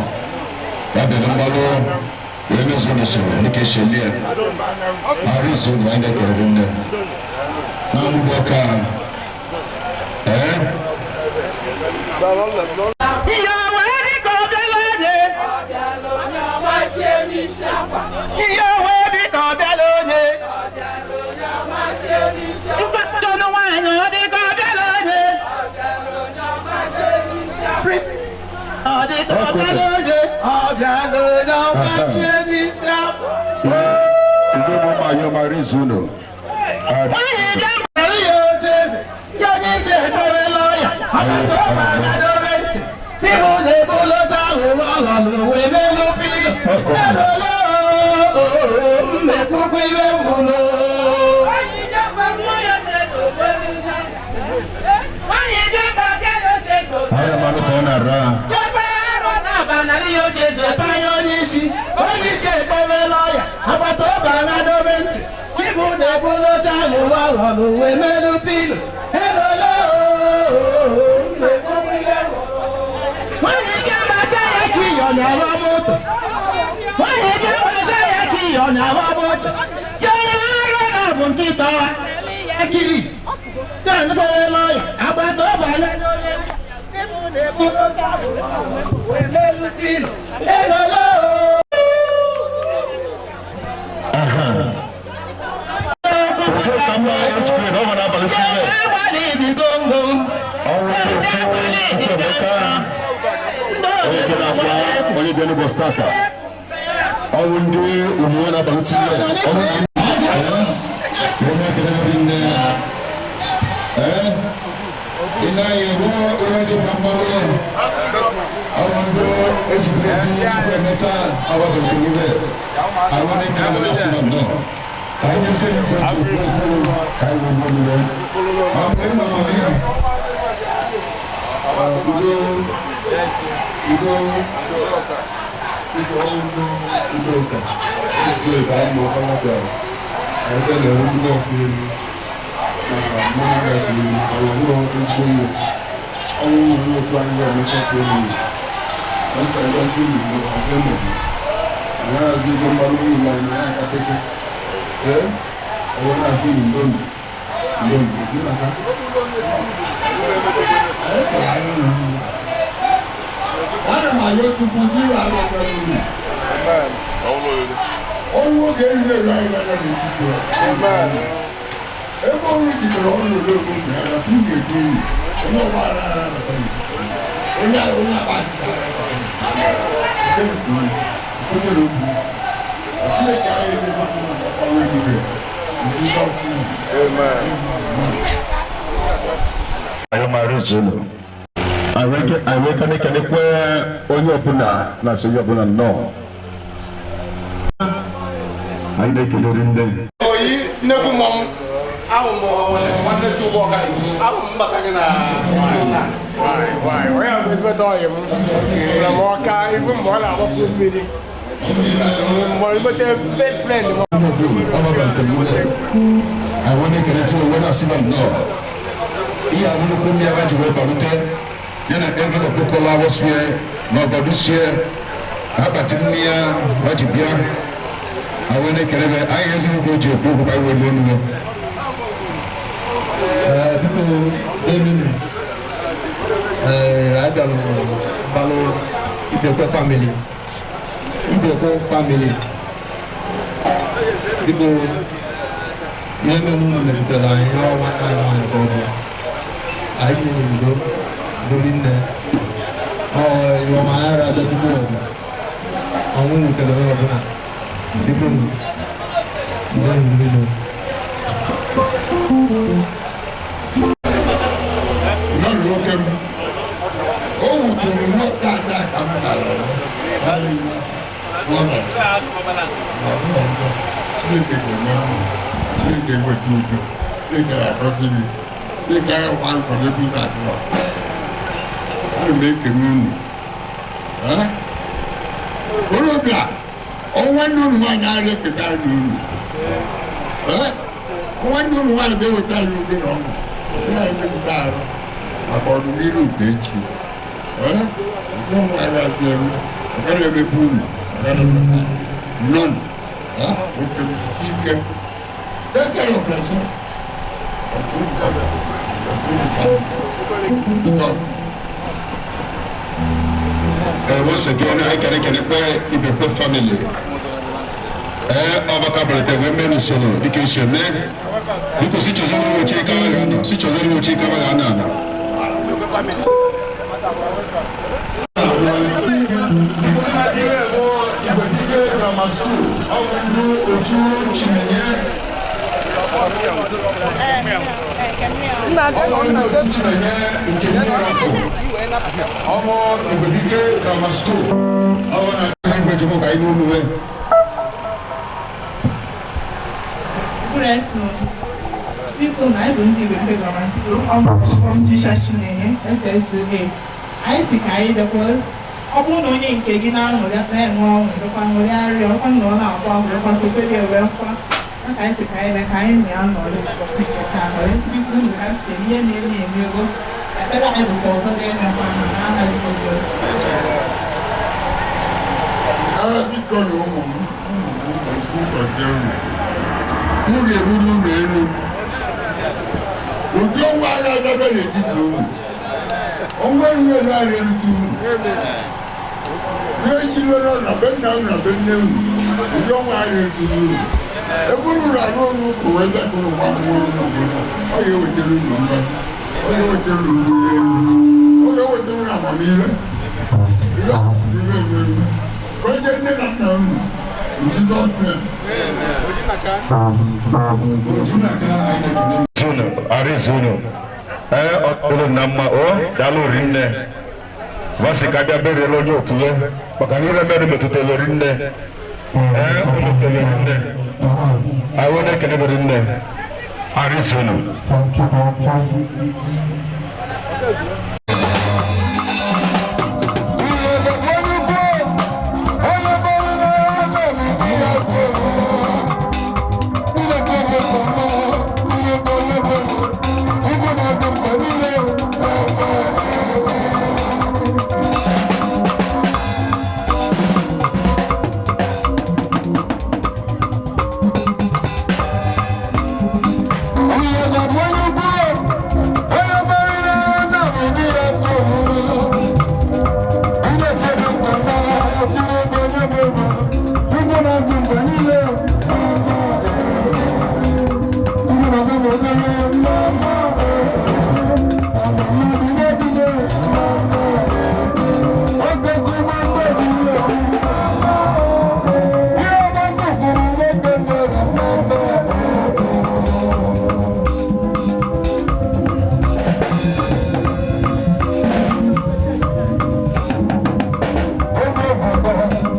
ya bịara mgbalụ wee mezuo n'usoro dịka esi eme ya arụ izu ụlọ. Anyị na-ekele gị nne na mụdo ka ee. Ihe wee dị ka ọ bịala onye. Ihe wee dị ka ọ bịala onye. Mfatọnụ nwaanyị ọ dị ka ọ bịala onye. Ọ dị ka ọ bịala onye. Ọ bịala onye ọgbachie n'isi akwa. Udo bụ ụmụ anyị ọmara izu ụlọ. Nwaanyị ga-agbara ya oche eze. Ya onye isi ekperela ọya. Ọbata ọba agadobe ntị. Ibu na-ebu ụlọcha ahụ ọghọ n'uwe n'elu pilo. Ebolo mmekwukwu iwe mbụlo. Anyị amanụ ka ọ na-ara. Ebe arọ na-abanarị ya oche eze panye onye isi. Onye isi ekperela ọya. Agbata ọba agadobe ntị. Ibu na-ebu ụlọcha ahụ ọghọ n'uwe n'elu pilo. Ebolo mmekwukwu iwe mbụlo. Nwanyị ga-agbacha ya ka iyọ na-agba moto. Nwanyị ga-agbacha ya ka iyọ na-agba moto. Ya onye arụ na-abụ nkịta ya kiri. Sandụkwarela ọya, agbata ọba anya Elolo. Oke ka mma ejikere na ọ ma n'abalị Tuesday. Ọnwụ Chukwuemeka onye ke na-akwa onye bịa n'ụbọchị tata. Ọnwụ ndị omume n'abalị Tuesday. Ọnwụ ndị onye ekele gị nne. Ee, ị na-anya ebe onye dị mma mmanụ ọnwụ ndị ejikere dị Chukwuemeka agbabere iwe. Àwọn na-ekele gị na-asị na nnọọ. Ka anyị nyezie ya igwe ji ekwu okwu ka anyị wee gbuo mmiri. Ma mgbe ị nọ n'ihi Udo, udo, udo, udo, udo ka udo ebe anyị ma ọkwa bịara anyị bịa na-enwe ndị ọfụ elu na mmanụ gasị elu ọrụ ọhụrụ ezigbo ihe ọnwụ nwere otu anyị ga-emecha ọfụ elu anyị ka gasị elu mgbe ọzọ emebi anyị hazi ego mmanụ ụlọ anyị na ya aka peke ee ọwụ na-asị unu ndo ndo ndo gị maka anyị kọrọ anyị unu. Ana m ayọ Chukwu n'iru arụ ọrụ unu. Ọnwụ oge eriri eru anyị na n'etiti ya. Ebe ọrụ jidere ọrụ ole ego nke ya na tupu ga-eju uru. Onye ọgba ara ara bata n'etiti. Onye onye akpa asịsa ara bata n'etiti. Nke nke unu, nke nwere obi. Chineke anyị edebe unu ọrụ eriri nke ihe ọkụ unu. Anyị mara izu ụlọ. Anyị wee kene kenekwe onye ọbụla na-asị onye ọbụla nnọọ. Anyị na-ekeleri ndị Oyi nnekwu mmọnwụ ahụ m nwanne Chukwu ọka ahụ m mbata gị na na Onye bụ ezigbote ọyị m na m ọka ibu mgbe ọ na-agbapụ mmiri mgbe ezigbote best friend m. Àwọn na-ekelezi onwe na-asị na nnọọ. Ihe ahụ nnukwu ndị agha ji wee balute ya na envelope kọla awọsue na ọgọdụsie akpati nne ya ha ji bịa. Àwọn na-ekele gị anyị ezigbo o ji ekwu okwu ka anyị wee lie olu ya. Biko eminu ee abịalụ gbalụ Ibekwe family, Ibekwe family, biko ihe mere unu melitere anyị ihe ọnwa anyị nwaanyị ka ọ bụ anyị nyere udo dori nne ọ ihe ọma anyị ara abịa tupu ọgụ ọnwụ wutere onye ọbụla. Biko udo nrino. Mmadụ nwoke m o wuturu nnọọ tata ka m nara n'ọnọdụ na ọbụla njọ. Chineke ga-eme mma, Chineke eweta udo, Chineke ga-agọzi gị, Chineke agakwa nkọ n'ebe unu adịrọ. Ana m ekene unu. Eh? Okorobịa, ọnwa nne unu nwaanyị ara eketa anyị unu. Ee, ọnwa nne unu nwaanyị ga-eweta anyị udo na ọṅụ, wetara anyị mmepụta arụ maka ọdịnihu nke echi. Ee, nke ụmụ anyị asị eme, ọ gaghị emepe unu, ọ gaghị emepe anyị. Nnọnụ, ee, oke m si ike. Take care of yourself. Once again, anyị kere kene kpe Ibekwe family. Ee, ọgbakọ abalịte wee mee n'usoro dịka esi eme. Biko si chọziri iwe oche ike agha nọ, si chọziri iwe oche ike agha nọ ana. Igwe Grammar School, ọ bụ ndị otu Chinenye. Ọ bụ ndị otu Chinenye nke Miracle. Ọ bụ Igwebike Grammar School. Ọ bụ na Igwe Chukwu ka anyị n'olu wee. Good afternoon. Biko na anyị bụ ndị Ibekwe Grammar School, ọ bụ from Tisha Chinenye, SS2A. Anyị si ka anyị bịakwa, ọ bụrụ na onye nke gị na-aṅụrị na-enwe ọṅụ, bịakwa ṅụrịarịa, ọkwa na ọ na-akwa akwa, bịakwa sokwere ya wee kwa. Ya ka anyị si ka anyị bịa ka anyị mịa nọrị ụbọchị nke taa nọrị. Sị biko unu ka si ihe na-eme emego. Ekpere anyị bụ ka ọzọ ga-emekwa ha n'aha Jizọs. Ee, biko na ụmụ m, ụmụ m, ofu ụbọchị unu. Unu ga-eburu unu elu. Ụdị ọnwa agha agabe n'etiti unu. Ọnwa eruru eru ara erute unu. N'echi lere na be nna unu na be nne unu. Ụdị ọnwa agha erute unu. Ebe unu na-arụ ọrụ ụka wee bịa nwa mmụọ unu bụ ọ ga-ewetara unu mmasị. Ọ ga-ewetara unu mbuli elu. Ọ ga-ewetara unu amamihe. Ihe ọkụkụ ebe elu. Ka onye nne na nna unu. In Jesus' name. Zunu, Arizona. Ee, ọ na mma o daalụ rinne. Vasị ka bịa beriela onye otu ya maka na ihe mere metụtara rinne. Ee, o metụtara rinne. Anyị na-ekene bụ rinne. Arizona. Thank you.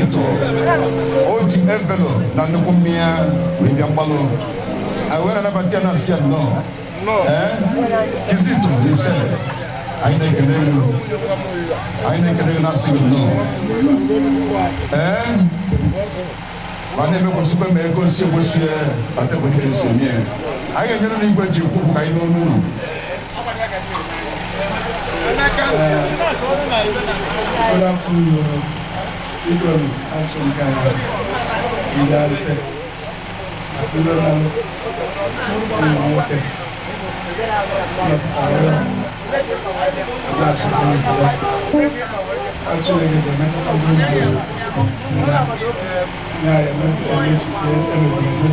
Kizito o ji envelope na nnukwu mmịa wee bịa mgbalụ anyị wee na-anabata ya na-asị ya nnọọ. Ee, Kizito himself, anyị na-ekele gị, anyị na-ekele gị na-asị gị nnọọ. Ee, ma na-emekwasịkwa ma ego nsi ekwesị ya bata ike esi eme ya. Anyị ga-enyere n'igwe ji ekwu ka anyị n'ọnụ ụlọ. Good afternoon, Igwe asị m ka mbịarute akpụrụla m ụmụ nwoke mepụtara ya na-asị ka nkele ka Chineke ga-emekọta ndị mmadụ na ya emesite emebiri eme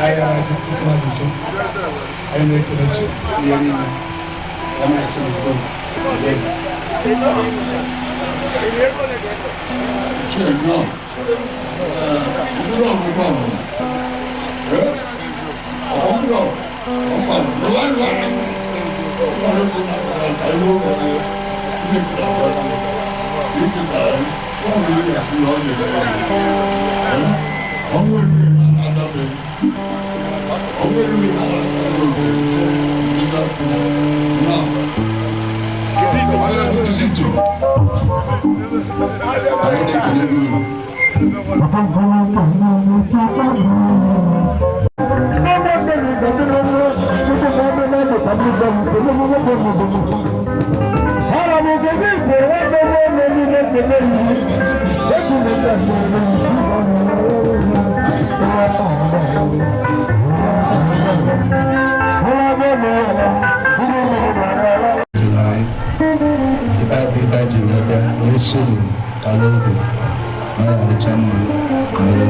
ahịa adịpụta ajụjụ. Anyị na-ekele Chi ihe niile ya na-esi n'udo. Kizito, anyị na-ekele gị. Ife bụ ife ji wee bịa wee soro kala obi na ọ adịcha mma n'ọrụ.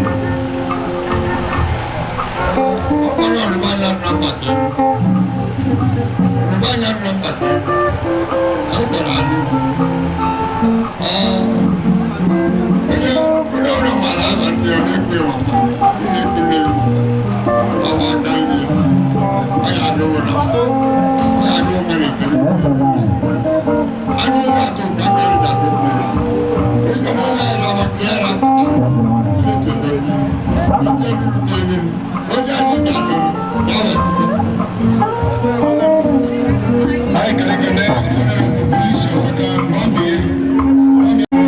Anyị kere Honorable Felicia Otaka, Mami,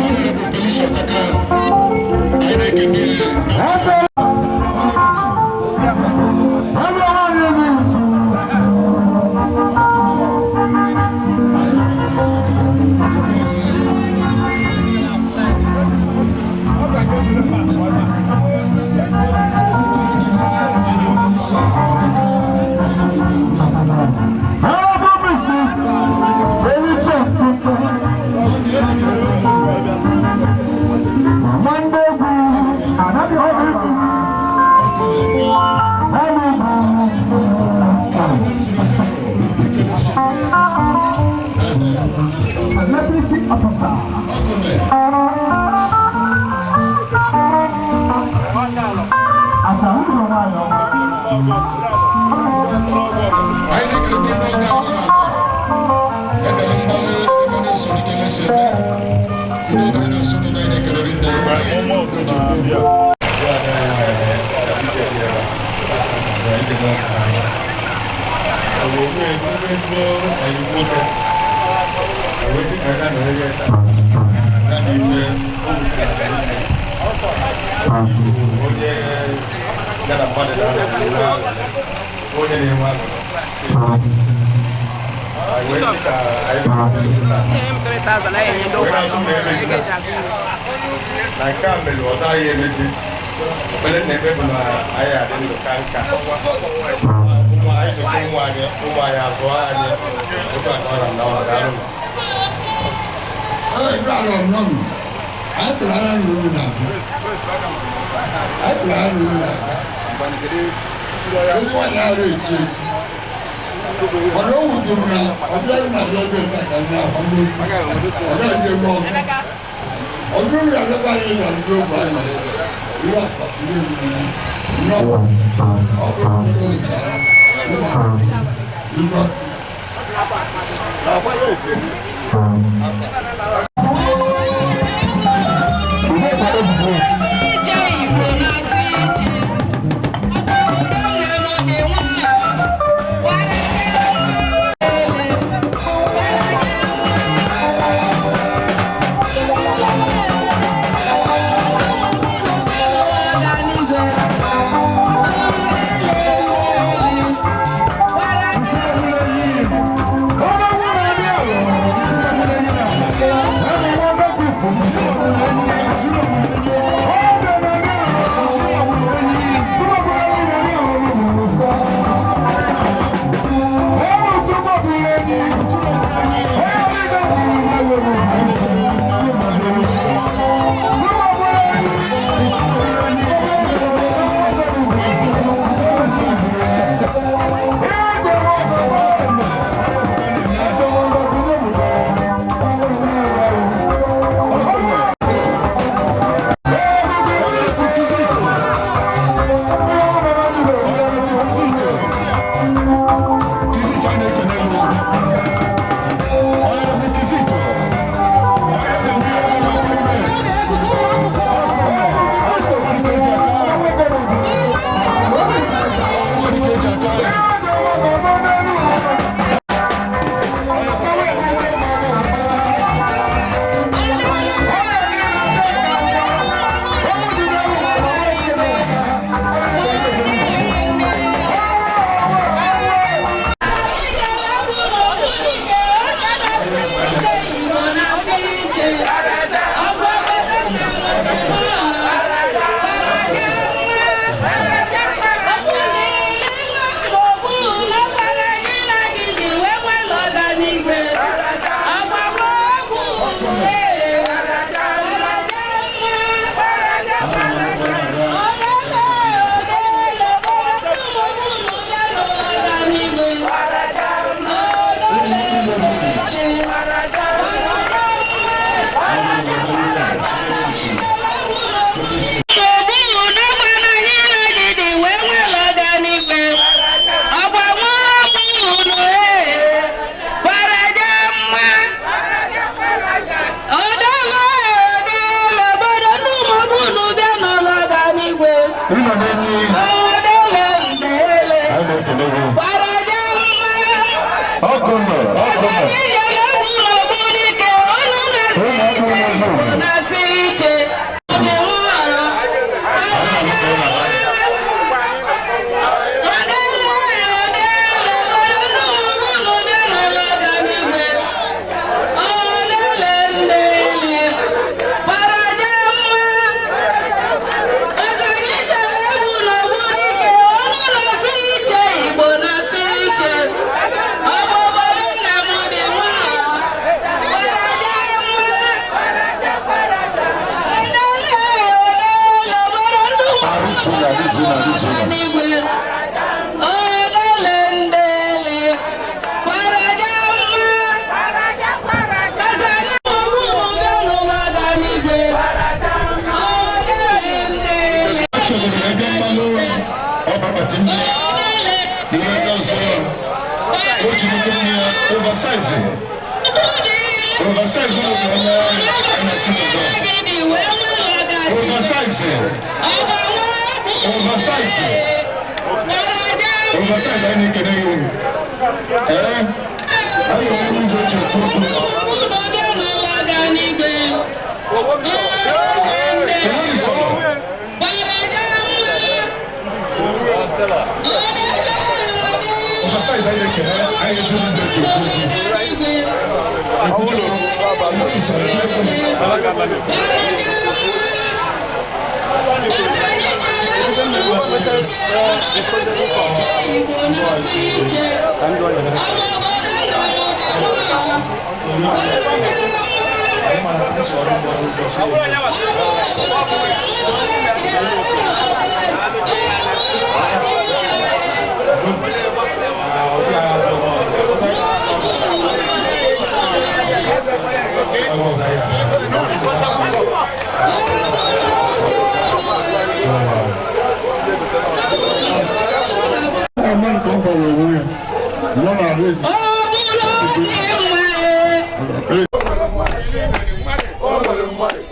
Honorable Felicia Otaka, anyị na-ekene. Na nke a mere ọzọ anyị emezi ekpere na ebe bụ na anyị adị ndụ ka nka ụmụ anyị zụta ụmụ anyị, ụmụ anyị azụọ anyị otu a ka ọ na nna ọ daalụ. Mana o wutere na ọ bịaghị na ọbịa ebe a ka ndị ahụ ọ gaghị eme ọzọ. Ọ bụrụ na alaba anyị na ndị ogbe anyị ihe akpatụrụ nnọọ ọ bụrụ na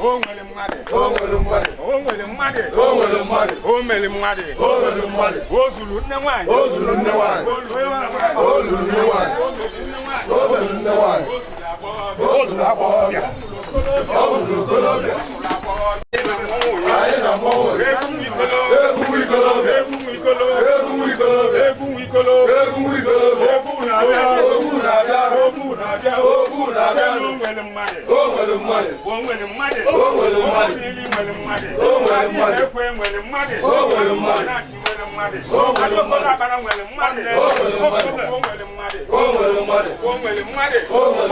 O nwere mmadụ. nwere mmadụ. O nwere mmadụ. O mere mmadụ. O nwere mmadụ. O zuru nne nwaanyị. O zuru nne nwaanyị. O zuru nne nwaanyị. O mere nne nwaanyị. O zuru agbọghọbịa. O zuru okorobịa. Anyị na mmọnwụ. Egwu ikolo. Egwu ikolobịa. Egwu ikolo. Egwu ikolobịa. Egwu ikolo. Egwu ikolobịa. Egwu na-abịa. Ogwu na-abịa. Ogwu na-abịa. Ogwu na-abịa. O nwere mmadụ. O nwere mmadụ. O nwere mmadụ. O nwere mmadụ. Nwere mmadụ. O nwere mmadụ. Ekwe nwere mmadụ. O nwere mmadụ. Nachi nwere mmadụ. O nwere mmadụ. Akpara nwere mmadụ. O nwere mmadụ. O nwere mmadụ. O nwere mmadụ.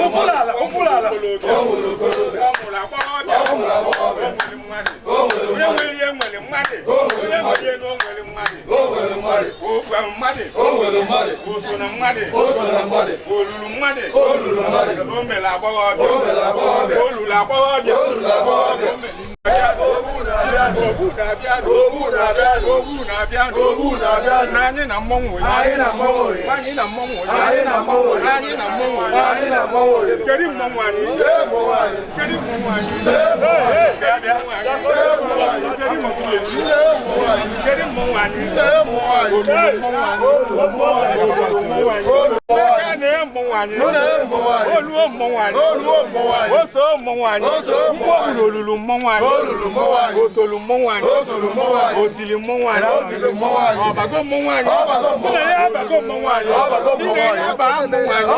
Ụfụlala ụfụlala. O nwere okorobịa. Ọ mụrụ agbọghọbịa. Ọ mụrụ agbọghọbịa. O nwere mmadụ. O nwere mmadụ. Onye nwere ihe nwere mmadụ. Onye nwere ihe na o nwere mmadụ. O nwere mmadụ. O nwere mmadụ. O nwere mmadụ. O so na mmadụ. O so na mmadụ. O lulu mmadụ. O lulu mmadụ. O mere agbọghọbịa. O mere agbọghọbịa. O lulu agbọghọbịa. O lulu agbọghọbịa. Ogwu na-abịa. Ogwu na-abịa. Ogwu na-abịa. Ogwu na-abịa. Anyị na mmọnwụ. Anyị na mmọnwụ. Anyị na mmọnwụ. Anyị na mmọnwụ. Anyị na mmọnwụ. Anyị na mmọnwụ. Kedu mmọnwụ anyị? Mmọnwụ anyị. Kedu mmọnwụ anyị? Kedu mmọnwụ anyị? Mmọnwụ anyị. Oluo mmọnwụ anyị. Oso mmọnwụ anyị. Mgbe olulu mmọnwụ anyị. Osolu mmọnwụ anyị. Otili mmọnwụ anyị. Ọbago mmọnwụ anyị. Chinenye abago mmọnwụ anyị. Chinenye aba mmọnwụ anyị.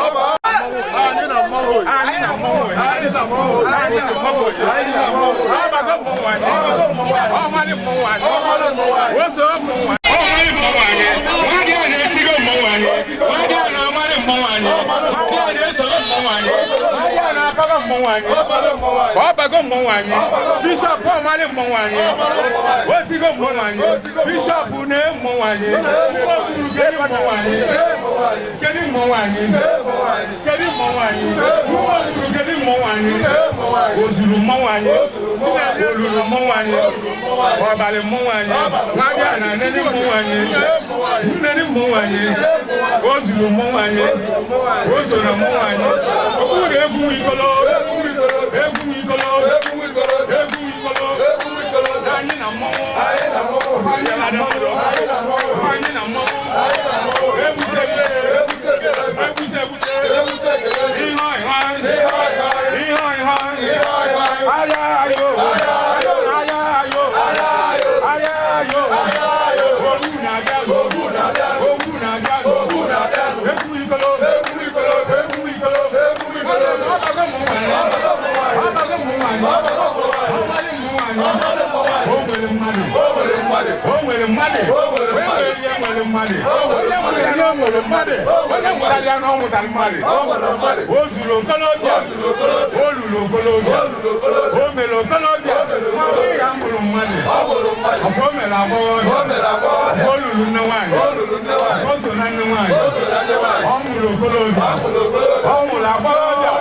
Anyị na mmọnwụ. Anyị na mmọnwụ. Anyị na mmọnwụ. Anyị na mmọnwụ. Anyị na mmọnwụ. Ọbago mmọnwụ anyị. Ọmalị mmọnwụ anyị. Oso mmọnwụ anyị. Ọmalị mmọnwụ anyị. Nwadị a na-etigo mmọnwụ anyị. Nwadị a na-amalị mmọnwụ anyị. Nwadị a na-esoro mmọnwụ anyị. Nwadị a na-akọrọ mmọnwụ anyị. Ọbago mmọnwụ anyị. Bishọp ọmalị mmọnwụ anyị. Otigo mmọnwụ anyị. Bishọp na mmọnwụ anyị. Kedu mmọnwụ anyị? Kedu mmọnwụ anyị? Kedu mmọnwụ anyị? Kedu mmọnwụ anyị? Ozuru mmọnwụ anyị. Olulu mmọnwụ anyị. Ọbalị mmọnwụ anyị. Nwadị a na-enene mmọnwụ anyị. Nnene mmọnwụ anyị. Ozuru mmọnwụ anyị. O so na mmọnwụ anyị. Okwu na egwu ikolo. Egwu ikolo. Egwu ikolo. Anyị na mmọnwụ. Anyị na mmọnwụ. Anyị na mmọnwụ. Egwuse egwuse. Ihe ihe. Ihe ihe. Aya ayo. Aya ayo. Aya ayo. Ogwu na-abịa. Ogwu na-abịa. Ogwu na-abịa. Ogwu na-abịa. Egwu ikolo. Egwu ikolo. Egwu ikolo. Egwu ikolo. Ọbago mmọnwụ anyị. Ọbago mmọnwụ anyị. Ọmalị mmọnwụ anyị. O nwere mmadụ. O nwere mmadụ. O nwere mmadụ. Onye nwere ya na o nwere mmadụ. Onye nwere ya na ọ mụtara mmadụ. O zuru okolobịa. O luru okolobịa. O mere okolobịa. Ma ọ ya mụrụ mmadụ. Ọ mere agbọghọbịa. O luru nne nwaanyị. O so na nne nwaanyị. Ọ mụrụ okolobịa. Ọ mụrụ agbọghọbịa.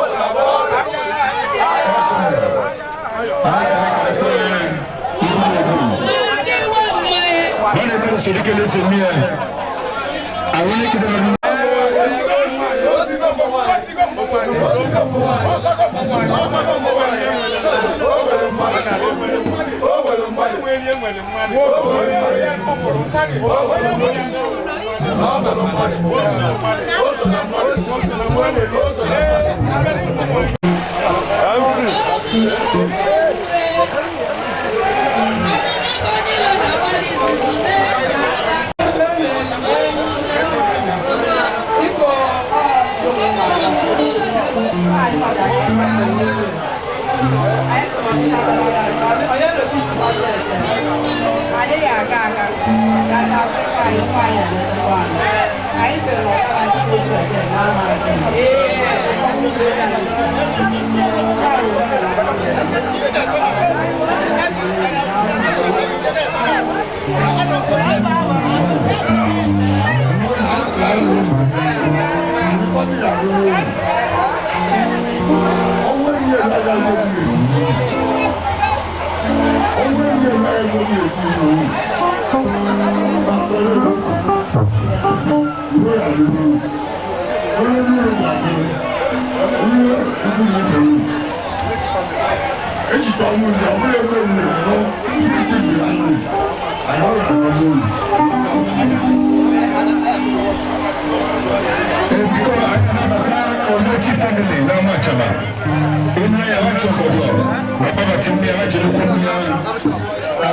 Ejita ọmụ ndị ọbụla ebe mmiri nọ, ndị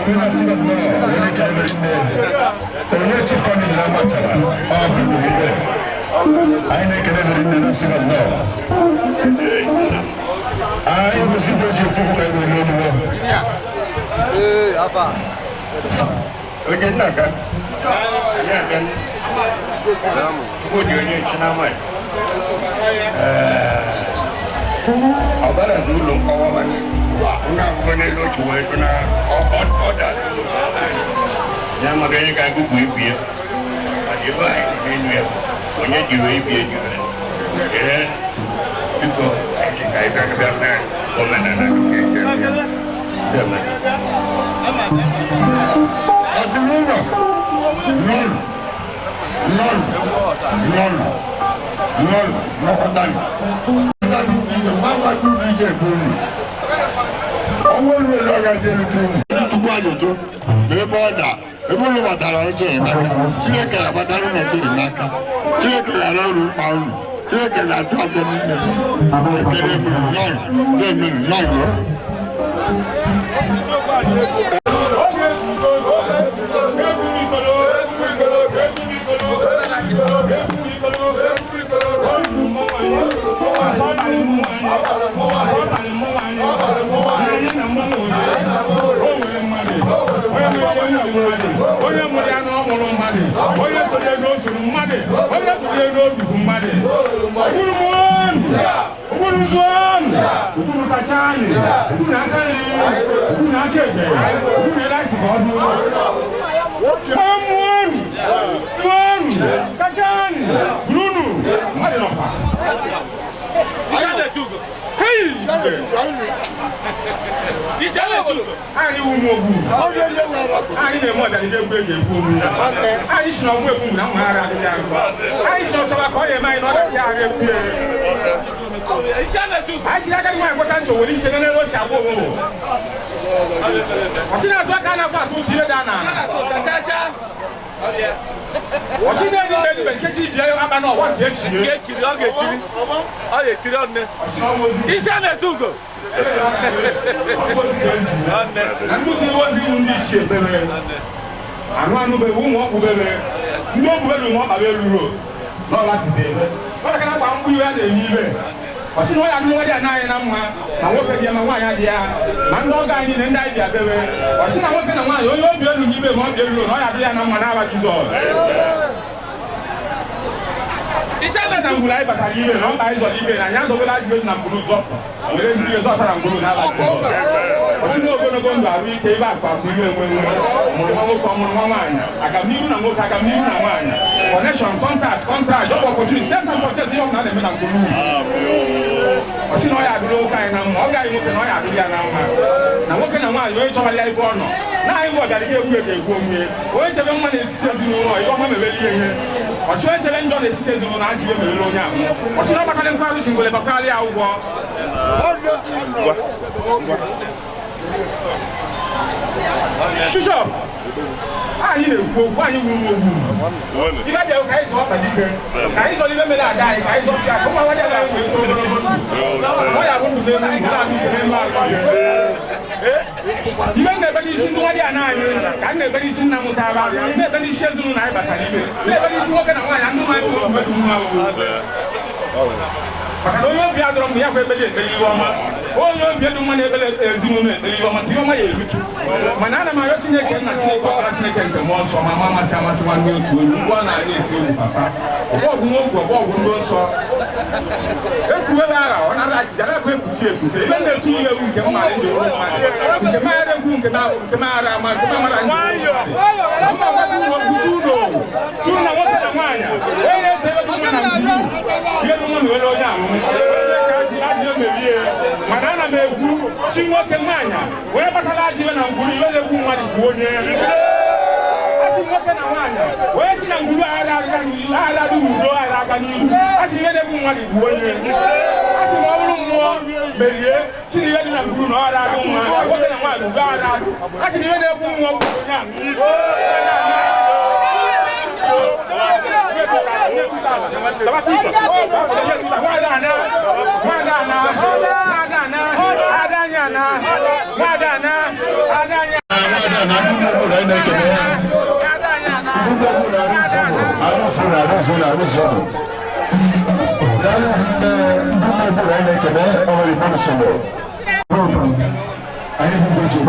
Anyị na-asị na nnọọ wee na-ekele bere nne. Onye chi family na machara ọ bụ ibe. Anyị na-ekele bere nne na-asị na nnọọ. Anyị bụzi igwe ji ekwu okwu ka anyị wee n'oluwo. Onye nna ka anyị abịa Chukwudi onye nche n'ama ya. Ọbara dị ụlọ nkọwa onye akwụkwọ n'elu otu wee tụ na ọ dara. Ya amaghị onye ga-agụgụ ibi ya. Mana ebe anyị n'elu ya onye jiri ibi ya jiri. Ee, biko anyị sị ka anyị bịa bịa mee omenala nke nke ya. Ọdịnụlọ nọnụ nọnụ nọnụ nọnụ nọkọtanụ. Ọnwa olu elu agaghị erute unu. Tupu ajụjụ na ebe ọ da ebe unu gbatara ọsọ enyemaka Chineke ga-agbatara unu ọsọ enyemaka Chineke ga-ara unu mkpa unu Chineke ga-atụ afọ n'ime ekele m nọnụ nọnụ nọnụ. Onye mụrụ ya na ọ mụrụ mmadụ, onye sonye n'osoro mmadụ, onye sonye n'obi bụ mmadụ. Ụkpụrụ mụọnụ, ụkpụrụ zụọnụ, ụkpụrụ kachanụ, ụkpụrụ aka nri, ụkpụrụ aka ekpe, ụkpụrụ ele asị ka ọ dụọ. Mụọnụ, zụọnụ, kachanụ, burunu, mmadụ nọkwa. Hey! Anyị wụ ụmụ ogbu. Anyị na-eme ọbịa egwu eji egwu omu ya. Anyị si na ọgwụ egwu na mma ara adịghị agụ. Anyị si na ọchọba ka ọ ya eme anyị na ọdachi ahụ ekwu ya. Anyị si n'aka nwaanyị gwọta nchọ were ise n'elu ochi agwa onwe. Ọchị na-azụ aka na-agba atụ ụtụ ihe daa n'ala. Ọchị na-edi mbe edibe nke si bịa aba n'ọwa nke echiri. Nke echiri, ọ ga-echiri. Ọ ga-echiri ọnne. Isi a na-etu ugo. Na nkuzi ozi ndị ichie bere. Anụ anụ bere, ụmụ ọkpụ bere. Ndị ogbu bere ụmụ ọkpa bere ruro. N'ọla site. Ọ daka na akwa mkpu iwe a na-eme ibe. Ọsị na ọ ya adụ nwa dị anaghị na mma ma nwoke dị ya ma nwaanyị adị ya ma ndị ọgọ anyị na ndị anyị bịa bere. Ọsị na nwoke na nwaanyị onye obi elu n'ibe ma ọ bi elu na ọ ya adụ ya na mma n'aba Jizọs. Na ngwuru anyị batara ibe na ọmba anyị zọrọ ibe na anyị azọbela ajụ na ngwuru zọpụ were ndị zọtara ngwuru n'aba Jizọs. Ọsị na ogologo ndụ arụ ike ibe akụ akụ ibe enwe nwe mụrụ nwa nwoke ọmụrụ nwa nwaanyị agamnihu na nwoke agamnihu na nwaanyị connection contact contract job opportunity sales and purchase ihe ọbụla na-eme na ngwuru. Ọsị na ọ ya adụrụ nwoke anyị na mma ọ gaghị nwoke na ọ ya adụrụ ya na mma na nwoke na nwaanyị onye chọbara ya ibe ọ nọ na anyị bụ ọbịara gị egwu ego egwu omume onye chebe mma n'etiti ezinụlọ ibe ọma mewere ihe ihe ọchị onye chere njọ n'etiti ezinụlọ ajụ ihe merere onye ahụ ọchị na ọgbakarị nkwa arụsị ngwere gbakarị ya ụgwọ. Bishọp anyị na-ekwu okwu anyị wuru ogbu ibe bịa ka anyị zọọ ọkpa dike ka anyị zọrọ ibe mere ada anyị ka anyị zọpịa ka ụmụ nwadị anyị wee too ogologo ndụ ọ ya bụ ndụ n'elu ndụ na-abụ ike n'elu akọ ibe na-ebe n'isi ndị nwadị ana anyị ka m na-ebe n'isi nna m tara na-ebe n'isi ezinụlọ anyị batara ibe na-ebe n'isi nwoke na nwaanyị ndị nwaanyị bụ omume nwa maka na onye obi adọrọ m ya kwa ekpere ekpere iwe ọma onye obi elu mma na-ekpere ezinụlọ ekpere iwe ọma ka iwe ọma ya erutu mana ana m arịọ Chineke nna Chineke ọkpara Chineke nke mmụọ nsọ ma amasị amasị nwanne otu onye ugbu a na-arị eti egwu papa ọgbọgwụ nwoke ọgbọgwụ ndị nsọ ekwuwela agha ọ nara jara ekwe ekpuchi ekpuchi ebe na-etu ihe ewu nke mmadụ ji ụrụ mmadụ nke maghara egwu nke maghara ama nke mara ndị mma gwakwa ụlọ nkwụsị ụlọ owu tụrụ na nwoke na nwaanyị onye na-ete ebe mma na ngwuru ihe nwa na onye ahụ mana ana m ekwu chi nwoke nwaanyị onye kpatara ajọ iwe na ngwuru iwe na-egwu mmadụ bụ onye asị nwoke na nwaanyị onye si na ngwuru aghara adị udo aghara aga n'ihu asị iwe na-egwu mmadụ bụ onye asị ma ọ bụrụ mmụọ merie si na iwe dị na ngwuru na ọ ghara adị mma nwoke na nwaanyị udo aghara adị asị na iwe na-egwu mmụọ bụ onye ahụ. Anyị na-ekene ndị ọbụla arụsụ na arụsụ na arụsụ. Daalụ ndị ọbụla anyị na-ekene ọnwere ikpe nsogbu. Anyị bụ ndị oche.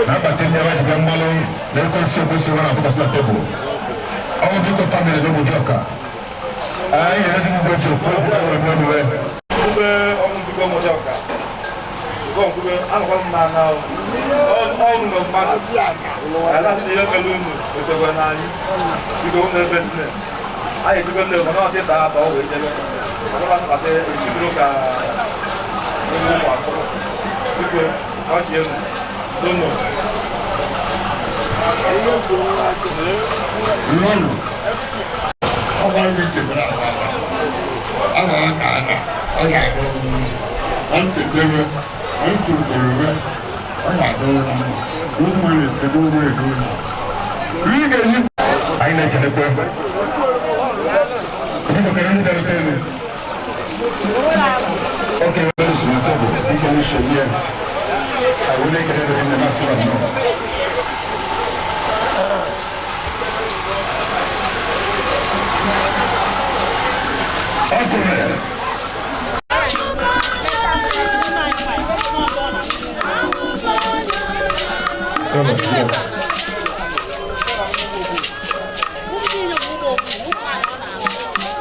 Na-akpati ndị ebe jibịa mmalụ na eko osi obosi nwa na-atụkwasị na tebụl. Ọnwụ biko family na ụmụ ọka. Anyị ga-erezi mgbe oji okwu okwu na nwere emume. Ube ọnwụ biko ụmụ ọka. Nkwube anọkwa m na ọnụ na mmadụ. Ala sị ihe mere unu otekwe n'anyị. Biko ụmụ ebe nne. Anyị ejikọ nne mana ọ sị taa atọ wee jebe. Mana ọ sị echibiro ka onye ụmụ atụrụ. Biko ọchị elu. Dono. Lọ́nù ọba ibi chebere ala ala aka ana ọ ga-adọrọ ọ nchedebe ọ nsosoro ọ ga-adọrọ na mma ụmụ na-echebe ụmụ edo na anyị na-ekelekwe biko kere ndị bịarutere elu. Oke obere si na tebụl ike n'ishe ihe anyị wee na-ekele dịrị nne na asịrị nnọọ. Ọkụme.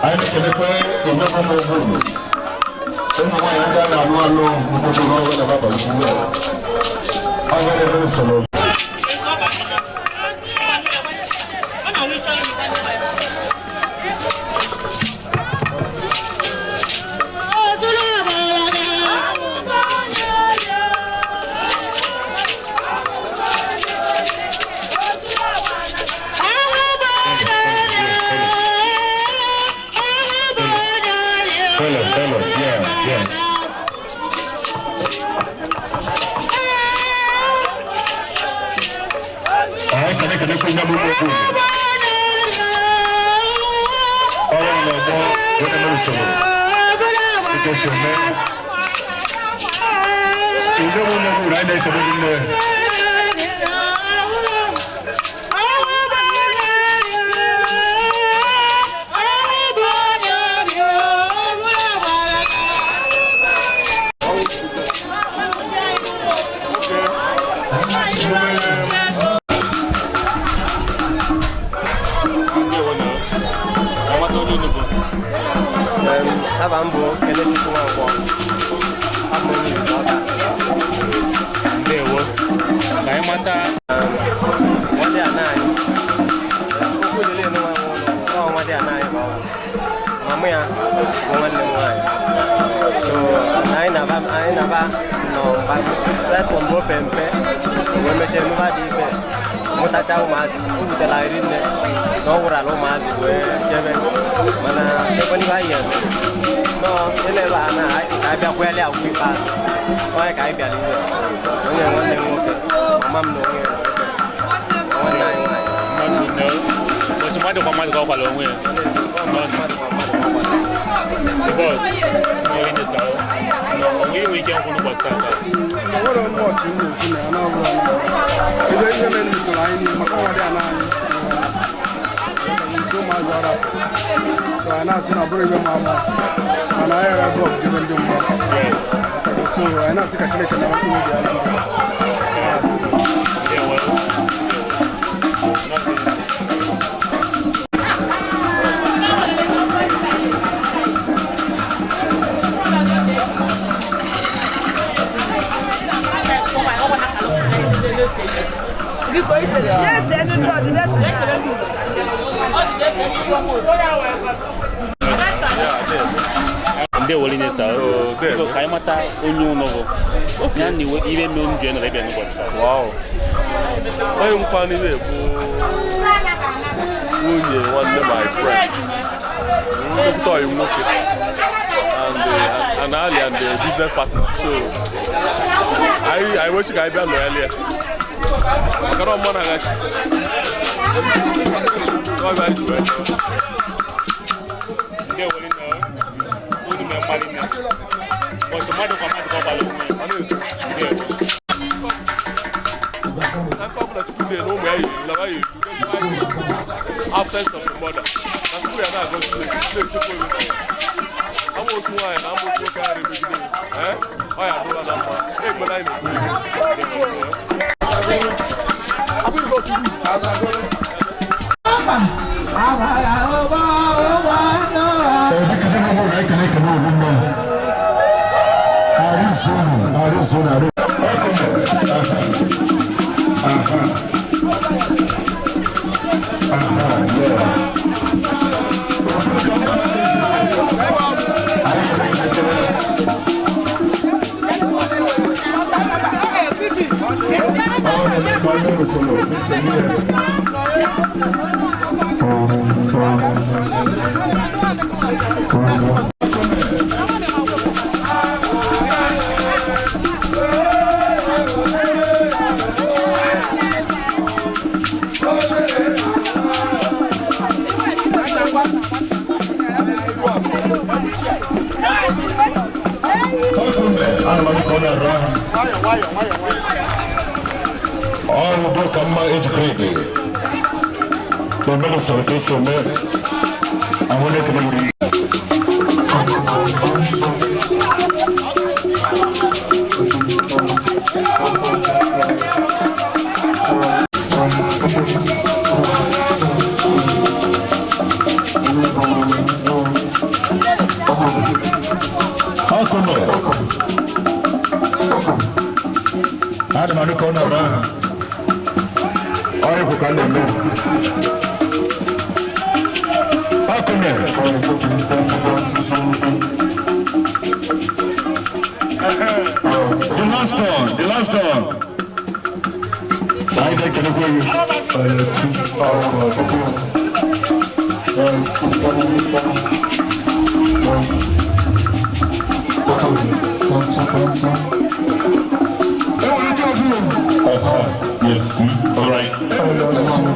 Anyị na-ekelekwe emekwa m obodo ụmụ nwaanyị ndị a na-alụ alụ mkpụrụ n'ọrụ na abalị ugbu a ọ gara ebe usoro. Hello, hello, yeah. Anyị ka na-ekelekwe ndị bụ okwu. Ọrụ na ọgbọ wee na usoro. Dịka esi eme. Ndị bụ ụlọ ọgwụ anyị na-ekele gị nne. Aba mbụ Kelechukwu Nwankwọ. Abụ m onye Igbo Ọka. Ndewo. Ka anyị mata nwadị ana anyị. Okwu dị na-eme nwa nwa ụlọ. Ọ nwadị ana anyị bụ ọnwụ. Mama ya bụ nwanne m nwaanyị. So anyị na-aba nọ mba platfọm bụ ope mpe wee mechaa emume dị ibe mụtacha ụmụazị o wutere anyị nne na ọ wụrụ ala ụmụazị wee jebe mana ebe ndị anyị eme nọ ele ebe a na ka anyị bịakwele akwụkwọ ikpeazụ onye ka anyị bịara iwe onye nwanne m nwoke mama m na onwe ya nwanne anyị nwaanyị. Ụbọchị mmadụ kwa mmadụ ka ọ kwara onwe ya. Bọs nwere ndị sa onwe inwe ike nkwụ n'ụbọchị taa. Nwere mmọchị m na-ekwu na ya na-abụrụ ebe ihe mere metụrụ anyị niile maka ọnwa dị ana anyị nke ụmụazị ara so anyị na-asị na ọ bụrụ ibe ma ama mana anyị ara gọb jebe ndị mmadụ so anyị na-asị ka Chineke nara mkpụrụ obi anyị. Ndewo line sa biko ka anyị mata onye ụlọ bụ ya na iwe mee unu ji nọrọ ebe n'ụbọchị taa. Wow. Onye nkwa n'iwe bụ nwunye nwanne my friend. Nlekọta ọyị nwoke and Ali and the business partner. So I wish ka anyị bịa nọ ya lie. Maka na ọmụ na-agachi. Ọ bịa ji wee chọọ. Ndewo line unu mee mmadụ nne. Ụbọchị mmadụ kwa mmadụ ka ọ gbara onwe ya. Ndewo. Aka ọbụla Chukwu dị na ụmụ ya yiri laba ya elu. Absence of the mother. Na Chukwu ya na-agọzi na-echekwa elu. Amoosu nwaanyị na amoosu nwoke aghara emegide ya. Ọ ya adịla na mma. Egbela anyị na-ekwu. Ọrụ bụ ka mma eji gredi na-eme usoro ka esi eme ahụ na-ekele nwere. The last one. I think yes, all right.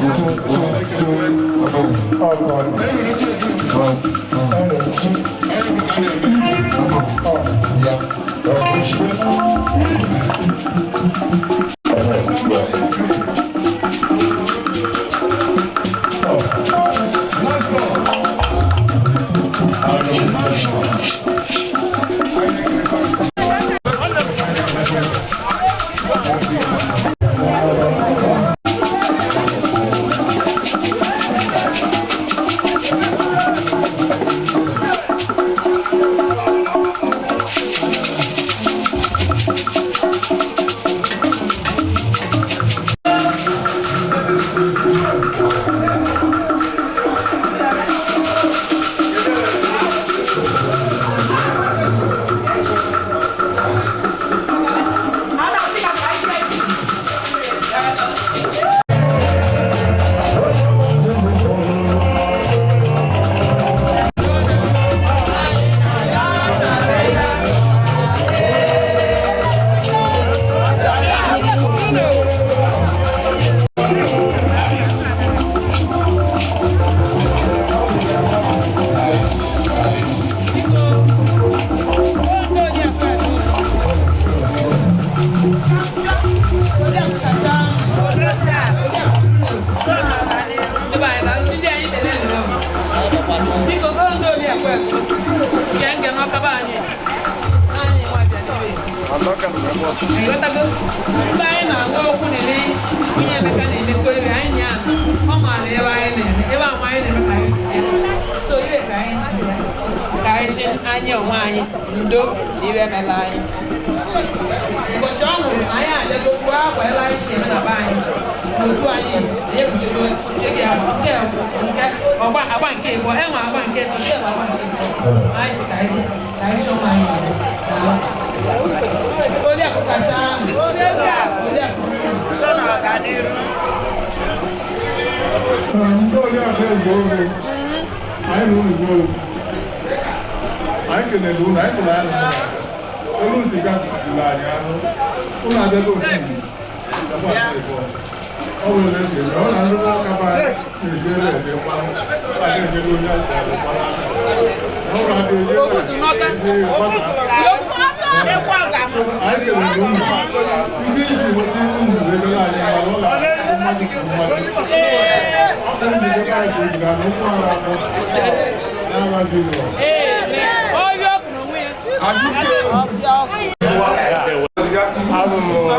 Abụ m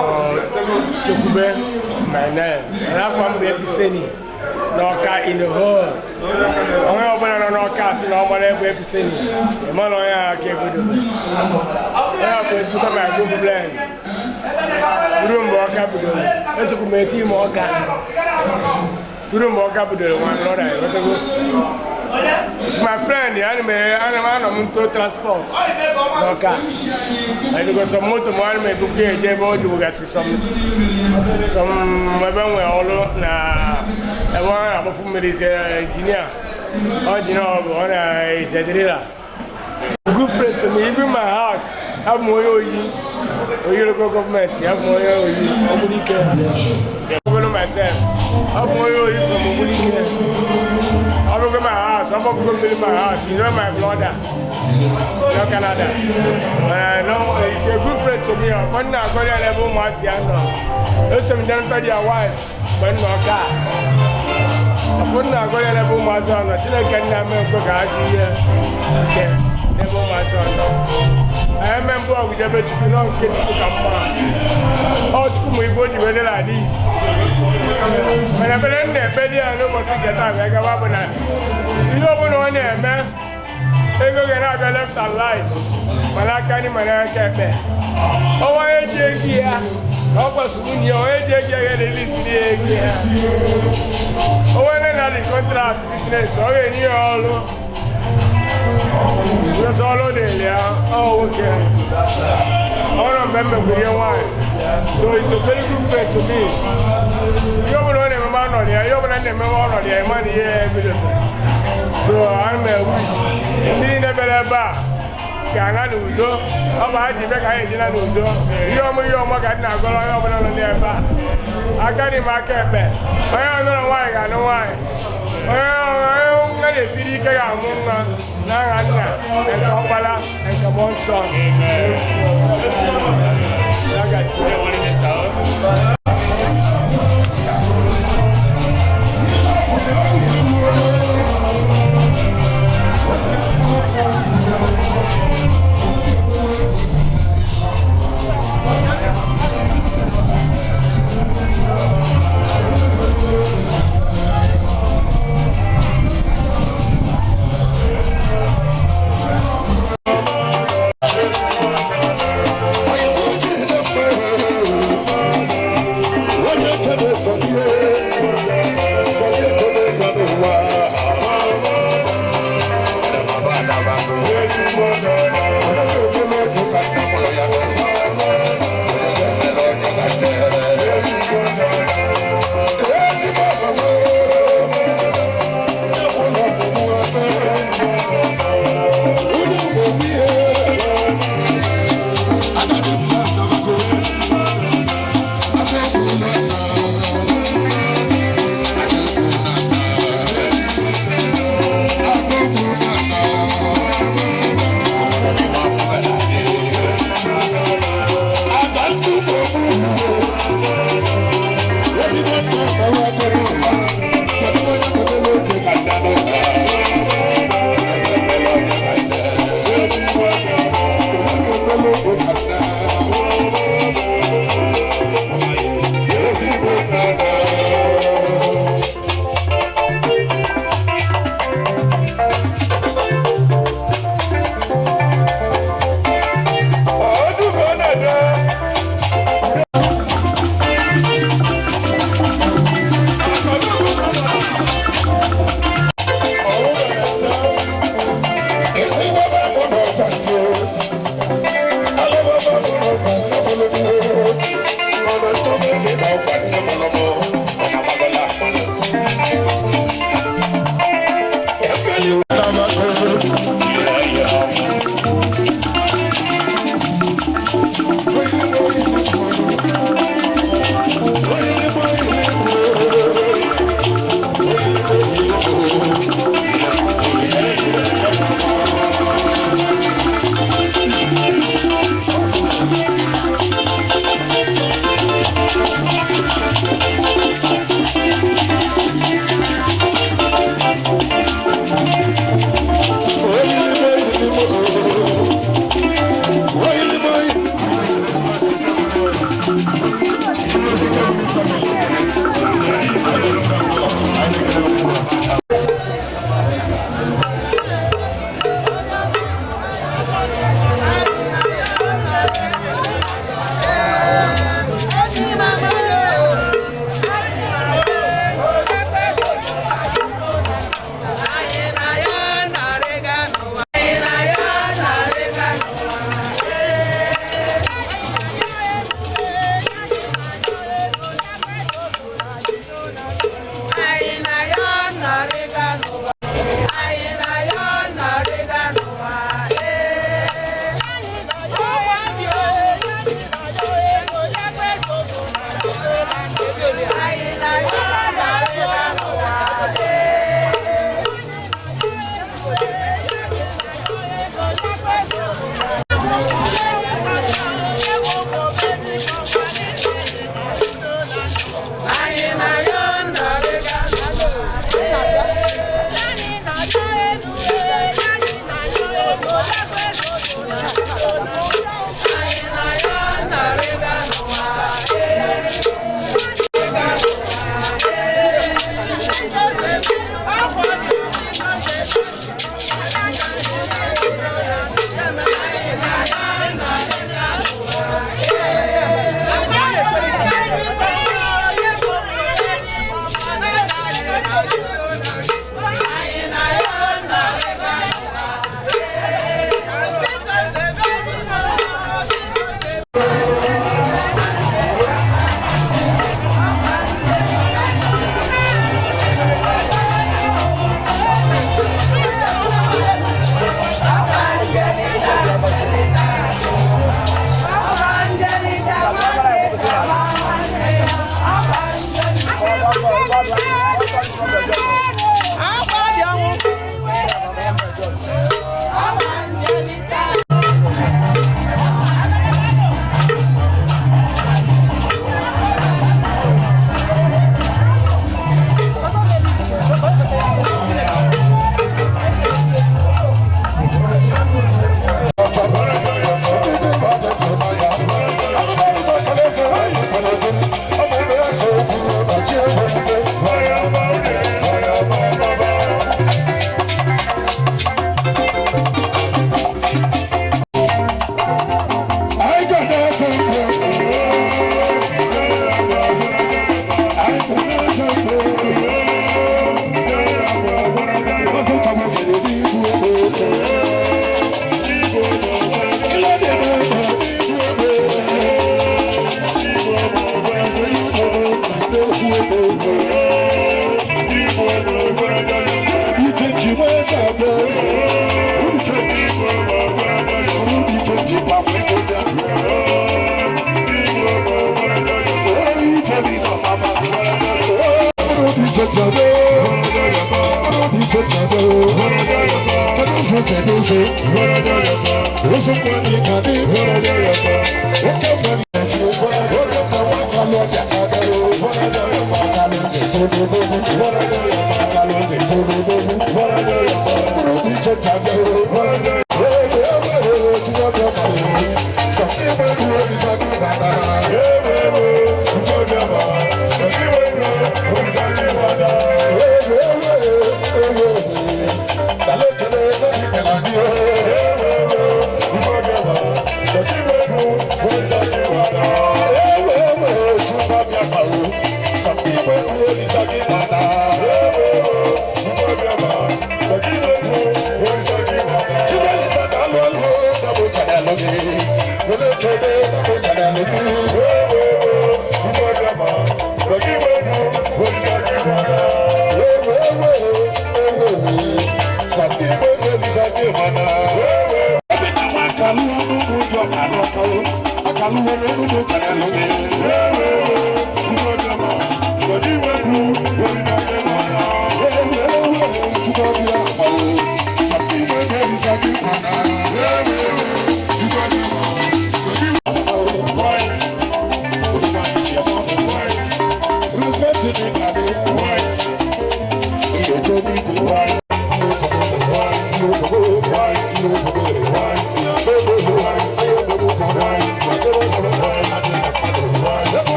Chekwube my name. And afọ m bụ Episeni n'Ọka in the whole. Onye ọbụla nọ n'Ọka asị na ọ gbara egbe Episeni, ịma na onye aka egodobe. Onye a bụ ezigbo my good friend. Ruo mgbe Ọka bidoro, esokwu m eti ime Ọka. Ruo mgbe Ọka bidoro, nwa brother, enwetago. It's my friend, ana m anọ m nto transport n'Ọka. Edugo some moto m ana m ebugo eje ebe o jibugasị some ebe nwee ọrụ na ebe ọ na-agbafu mmiri ise injinia. Ọ injinia ọ bụ ọ na-ezedrila. Good friend to me, even my house, abụ m onye Oyi, Oyi local government, abụ m onye Oyi, Ogbunike. Ogbunu myself, abụ m onye Oyi from Ogbunike. I go my house, I'm going to my house, you know my brother, in Canada. No, he's a good friend to me. I'm not going to level Martiano. There's some gentlemen, their wives, but no car. I'm not going to level Martiano. I can't make a level Martiano. I remember we never took long get to come. Oh, to me, what you like this. When I been there, Betty, I know what's to get out. I got up and you don't know man. They go get out left and right. But I can't even get there. Oh, I take here. Oh, was you here. Oh, I the contract business. Oh, you all. That's all on there. Oh, okay. I don't remember why. So it's a very good friend to me. You don't know the man on there, you don't know the man on there, man here. So I'm a wish. Ndị bere ebe a ga-ana n'udo. Ọ bụ ha ji ebe ka anyị ejina n'udo. Ihe ọmụ ihe ọmụ ka dị na-agọrọ onye ọbụla nọ n'ebe a. Aka dị m aka ekpe. Onye ọnụrụ nwaanyị ga-anụ nwaanyị. Onye nwa na-esiri ike ga-amụ nwa n'aha nna nke ọkpara nke mmụọ nsọ. Thank you.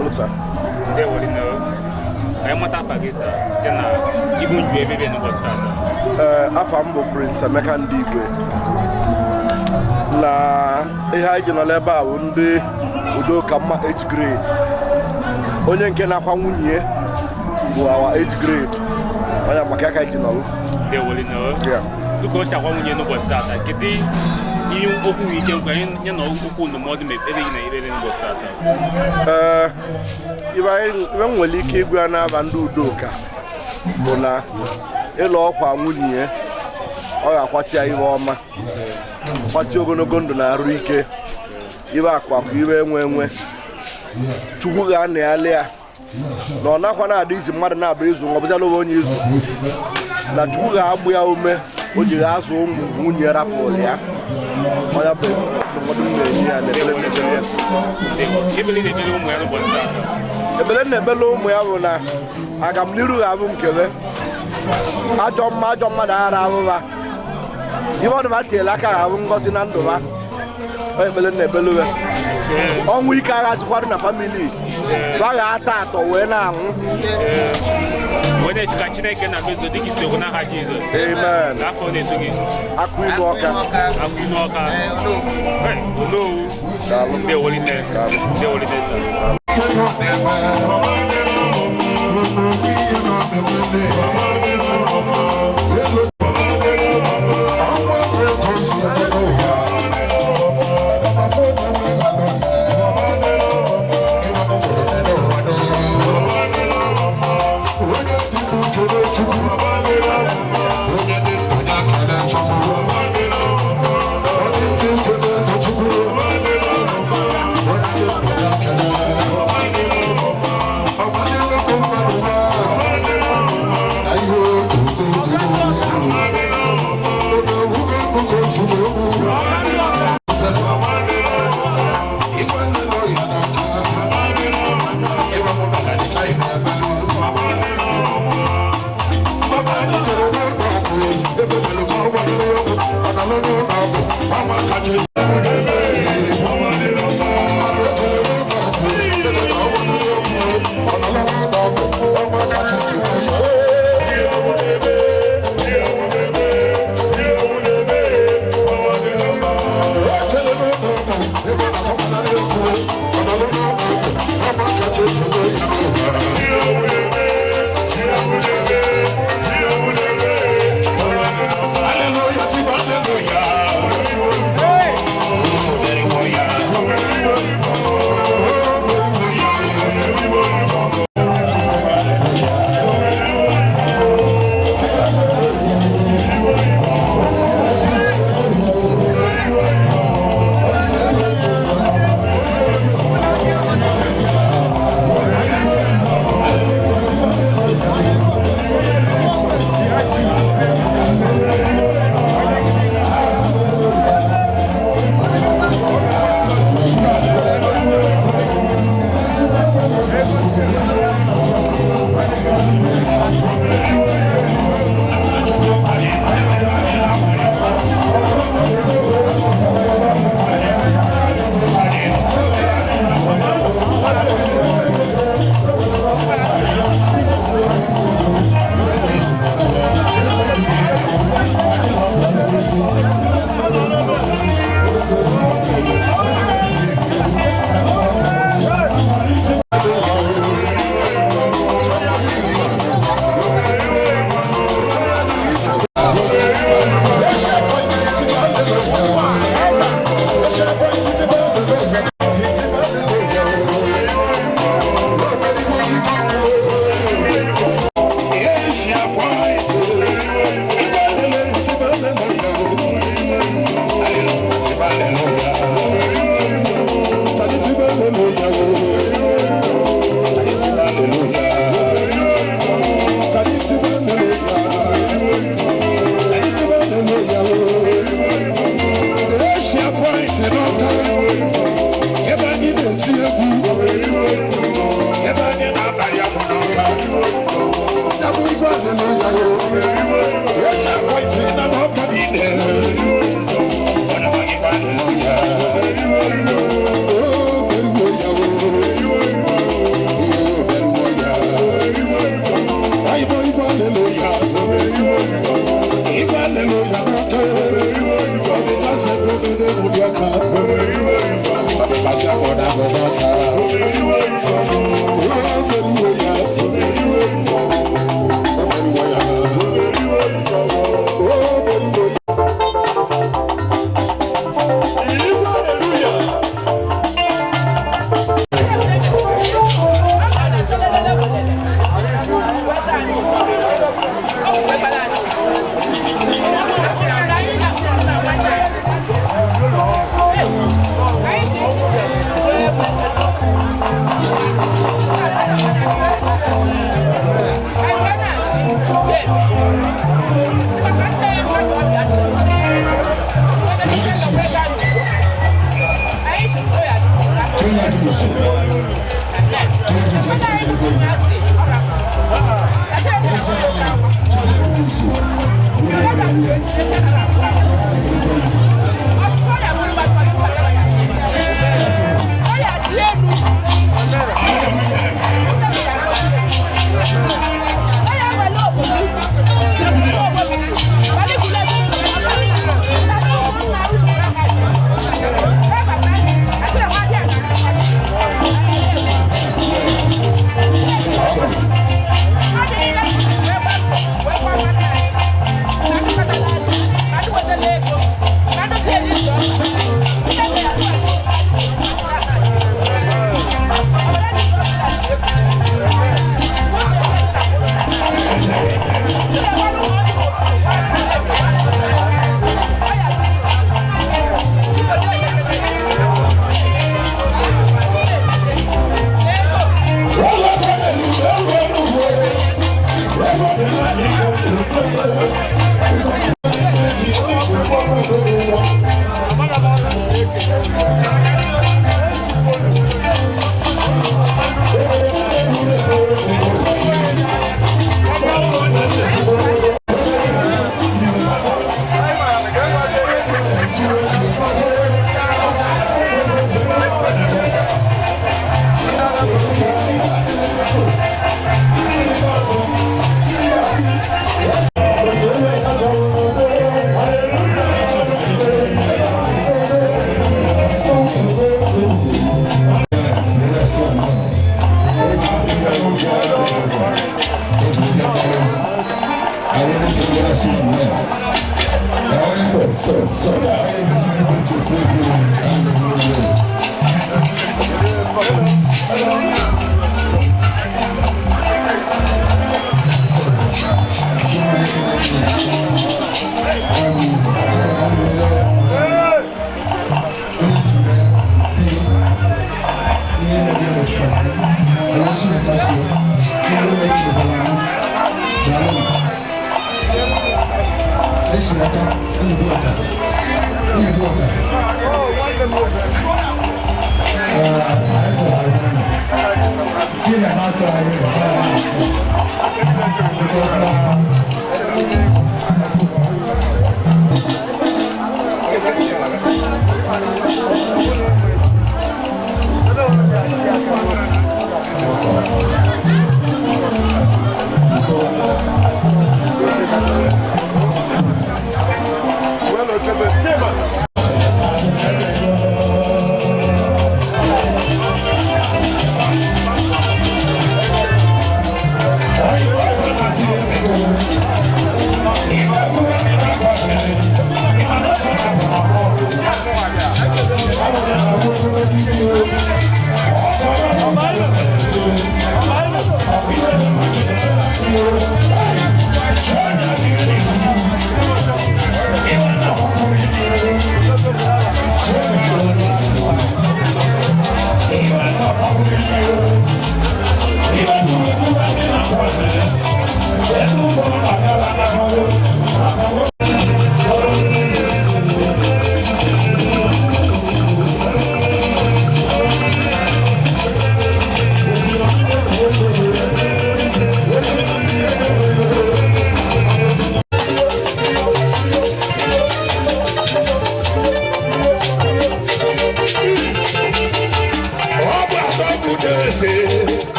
Daalụ sir. Ndewo rinne o. Ka anyị mata afa gị sir, site na ibu nju ebe ebe n'ụbọchị tata. Ee, afa m bụ Prince Emeka Ndigwe. Na ihe anyị ji nọrọ ebe a bụ ndị Udoka Mma age grade. Onye nke na-akwa nwunye bụ our age grade. Onye maka ya ka anyị ji nọrọ. Ndewo rinne o. Dịka o si akwa nwunye n'ụbọchị tata, kedu ihe okwu nwere ike nkwa ya na okwu ndụmọdụ ma ekpere gị na ekpere n'ụbọchị tata? Ee, ibe m nwere ike ịgwa ya n'aba ndị Udoka bụ na ịlụ ọkwa nwunye ọ ga-akwati ya ihe ọma, kwati ogologo ndụ na arụ ike, ibe akụ akụ ibe enwe enwe. Chukwu ga-anịghalị ya na ọ nakwa na-adị izi mmadụ na-abụ izu ọ bụzala onye izu na Chukwu ga-agbụ ya ume o jiri azụ ụmụ nwunye rafụlụ ya. Onye bụ ndụmọdụ m na-enye ya na ekpere na-ekpere ya. Ekpere na-ekpere ụmụ ya bụ na agamniru ga-abụ nkebe ajọ mma ajọ mmadụ aghara abụba ihe ọdụma tinyere aka ga-abụ ngọzi na ndụ ha. Ekpere na-ekpere ya ọnwụ ike aghazikwado na famili ba ga-ata atọ wee na-anwụ. Wee ka Chineke na-emezu dịka isi okwu n'aha Jizọs. Amen. Afọ na-eto gị. Akụ inu ọka. Akụ inu ọka. Onowu. Ndewo rinne. Ndewo rinne sir.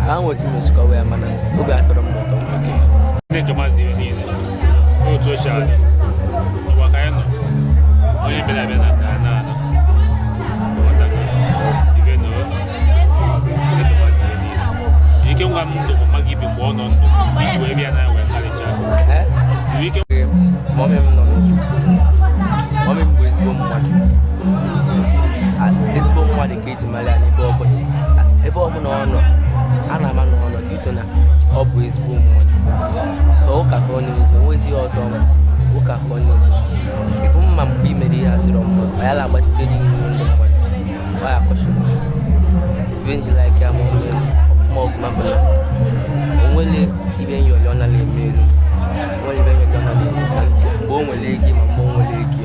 Ka ha nwetụ mmechikọwa ya, mana obi atọrọ m ụtọ. Chineke maazị ibe niile otu ochie adị ụwa ka anyị nọ, onye bịara abịa na ka na-ana ghọtago ibe na Chineke maazị ibe niile. Ike ngwa m ndụ bụ mmadụ ibi mgbe ọ nọ ndụ iji wee bịa na ya wee karịchaa ike. Mummy m nọ ndụ. Mummy m bụ ezigbo mmadụ. Ezigbo mmadụ ka eji mara ya n'ebe ọbụla. Ebe ọbụla ọ nọ, a na-ama na ọ nọ dịtụ na ọ bụ ezigbo mmadụ. So ụka ka ọ na-ezo, onwezi ihe ọzọ ma ụka ka ọ na-eje. Ịbụ mma mgbe i mere ihe adịrọ mma, ọ ya na-agbachite gị n'ihu ndị mmadụ. Ọ ya akọchiri. Ibe nji like ya ma ọ mee ọfụma ọfụma bụ na o nwere ibe nyọrọ ọ nala eme elu. O nwere ibe nyọrọ ọ nala eme ma nke mgbe o nwere ego ma mgbe o nwere ego.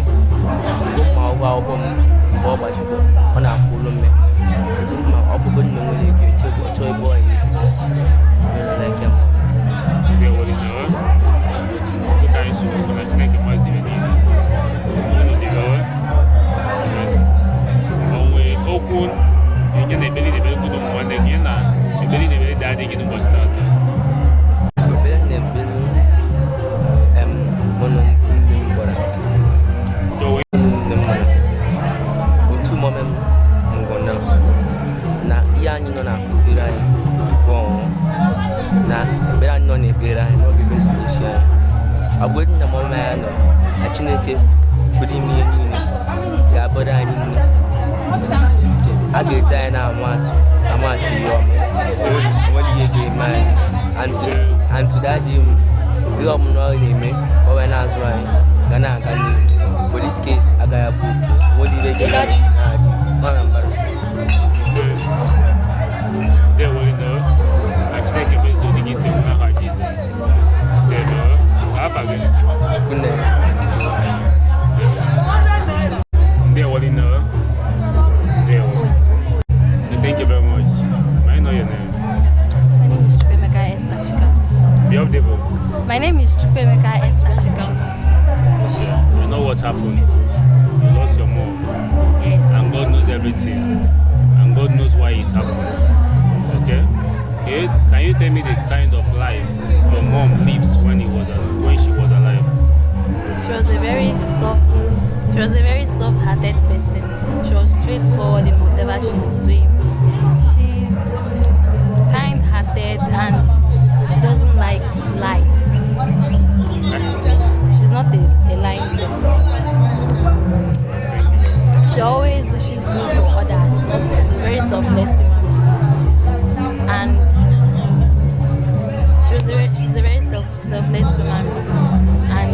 Mgbe ma ụgwọ akwụkwọ m mgbe ọ gbachikwa, ọ na-akwụ ụlọ mme. Ma ọ bụgodị na o nwere ego, ọ chọọ ebe ọ ya ebite. Ibe like ya ma Ndị ewere na dịka anyị si okwu na Chineke maazị ibe niile unu dịrị onwe okwu enye na ekpere na-ekpere kwudo ụmụ nwanne gị na ekpere na-ekpere dị adịghị n'ụbọchị taata. Ekpere na-ekpere mụ na nne m gwara nne m gwara otu mummy m nwụrụ na ihe anyị nọ na-akụziri anyị tupu ọ nwụọ na ekpere anyị nọ na-ekpere anyị na ọ ga-emezu n'isi anyị. Ọ bụgodị na mummy ya nọ na Chineke pụrụ ime ihe niile ga-abụrụ anyị nne. A ga-eji anyị na-ama atụ ama atụ ihe ọma. Onwere ihe ga-eme anyị and to that day ihe ọbụla ọ na-eme ka ọ wee na-azụ anyị ga na-aga n'ihu. Police case agaghị abụ oke, onwere ihe ga-eme anyị na-adị ọ na mbara. Ise ndewo ndo na Chineke mezuo dị gị isi n'aha Jizọs. Ndewo afa gị. Chukwunne. Ndewo ndo. Ndewo. Thank you very much. May I know your name? My name is Chupemeka Esther Chikams. Be up there. My name is Chupemeka Esther Chikams. You know what happened? You lost your mom. Yes. And God knows everything. And God knows why it happened. Okay? Okay? Can you tell me the kind of life your mom lives when she was alive? She was a very soft she was a very soft-hearted person. She was straightforward in whatever she's doing. She's kind-hearted and she doesn't like lies. She's not a lying person. She always wishes good for others. Not she's a very selfless human being. And she's a very selfless human being. And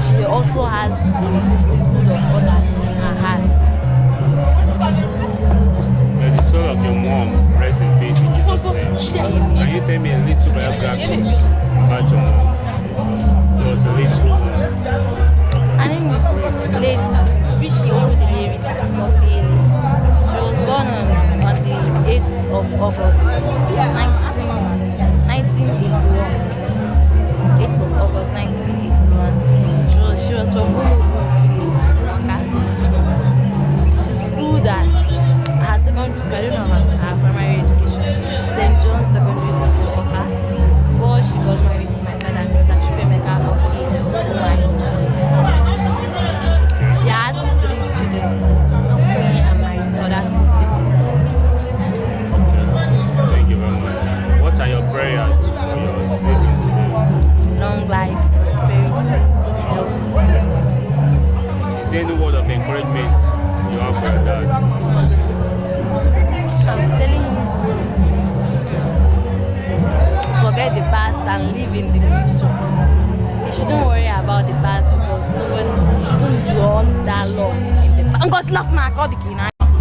she also has the good of others in her heart. May the soul of your mom rest in peace in Jesus' name. Can you tell me a little biography about your mom? It was a little. Her name is late Miss Rita Ofili. She was born on the 8th of August, 1981. 8th of August, 1981. She was from Umugu village, Waka. She schooled at her secondary school, I don't know her primary education, St. John's Secondary School, Oka, before she got married to my father, Mr. Chupemeka Ofili of Umuahia State. She has 3 children, me and my other 2 siblings. Thank you very much. What are your prayers for your siblings today? Long life, prosperity, good health. Is there any word of encouragement you have for your dad? I'm telling him to forget the past and live in the future. He shouldn't worry about the past because nobody shouldn't dwell that long in the past.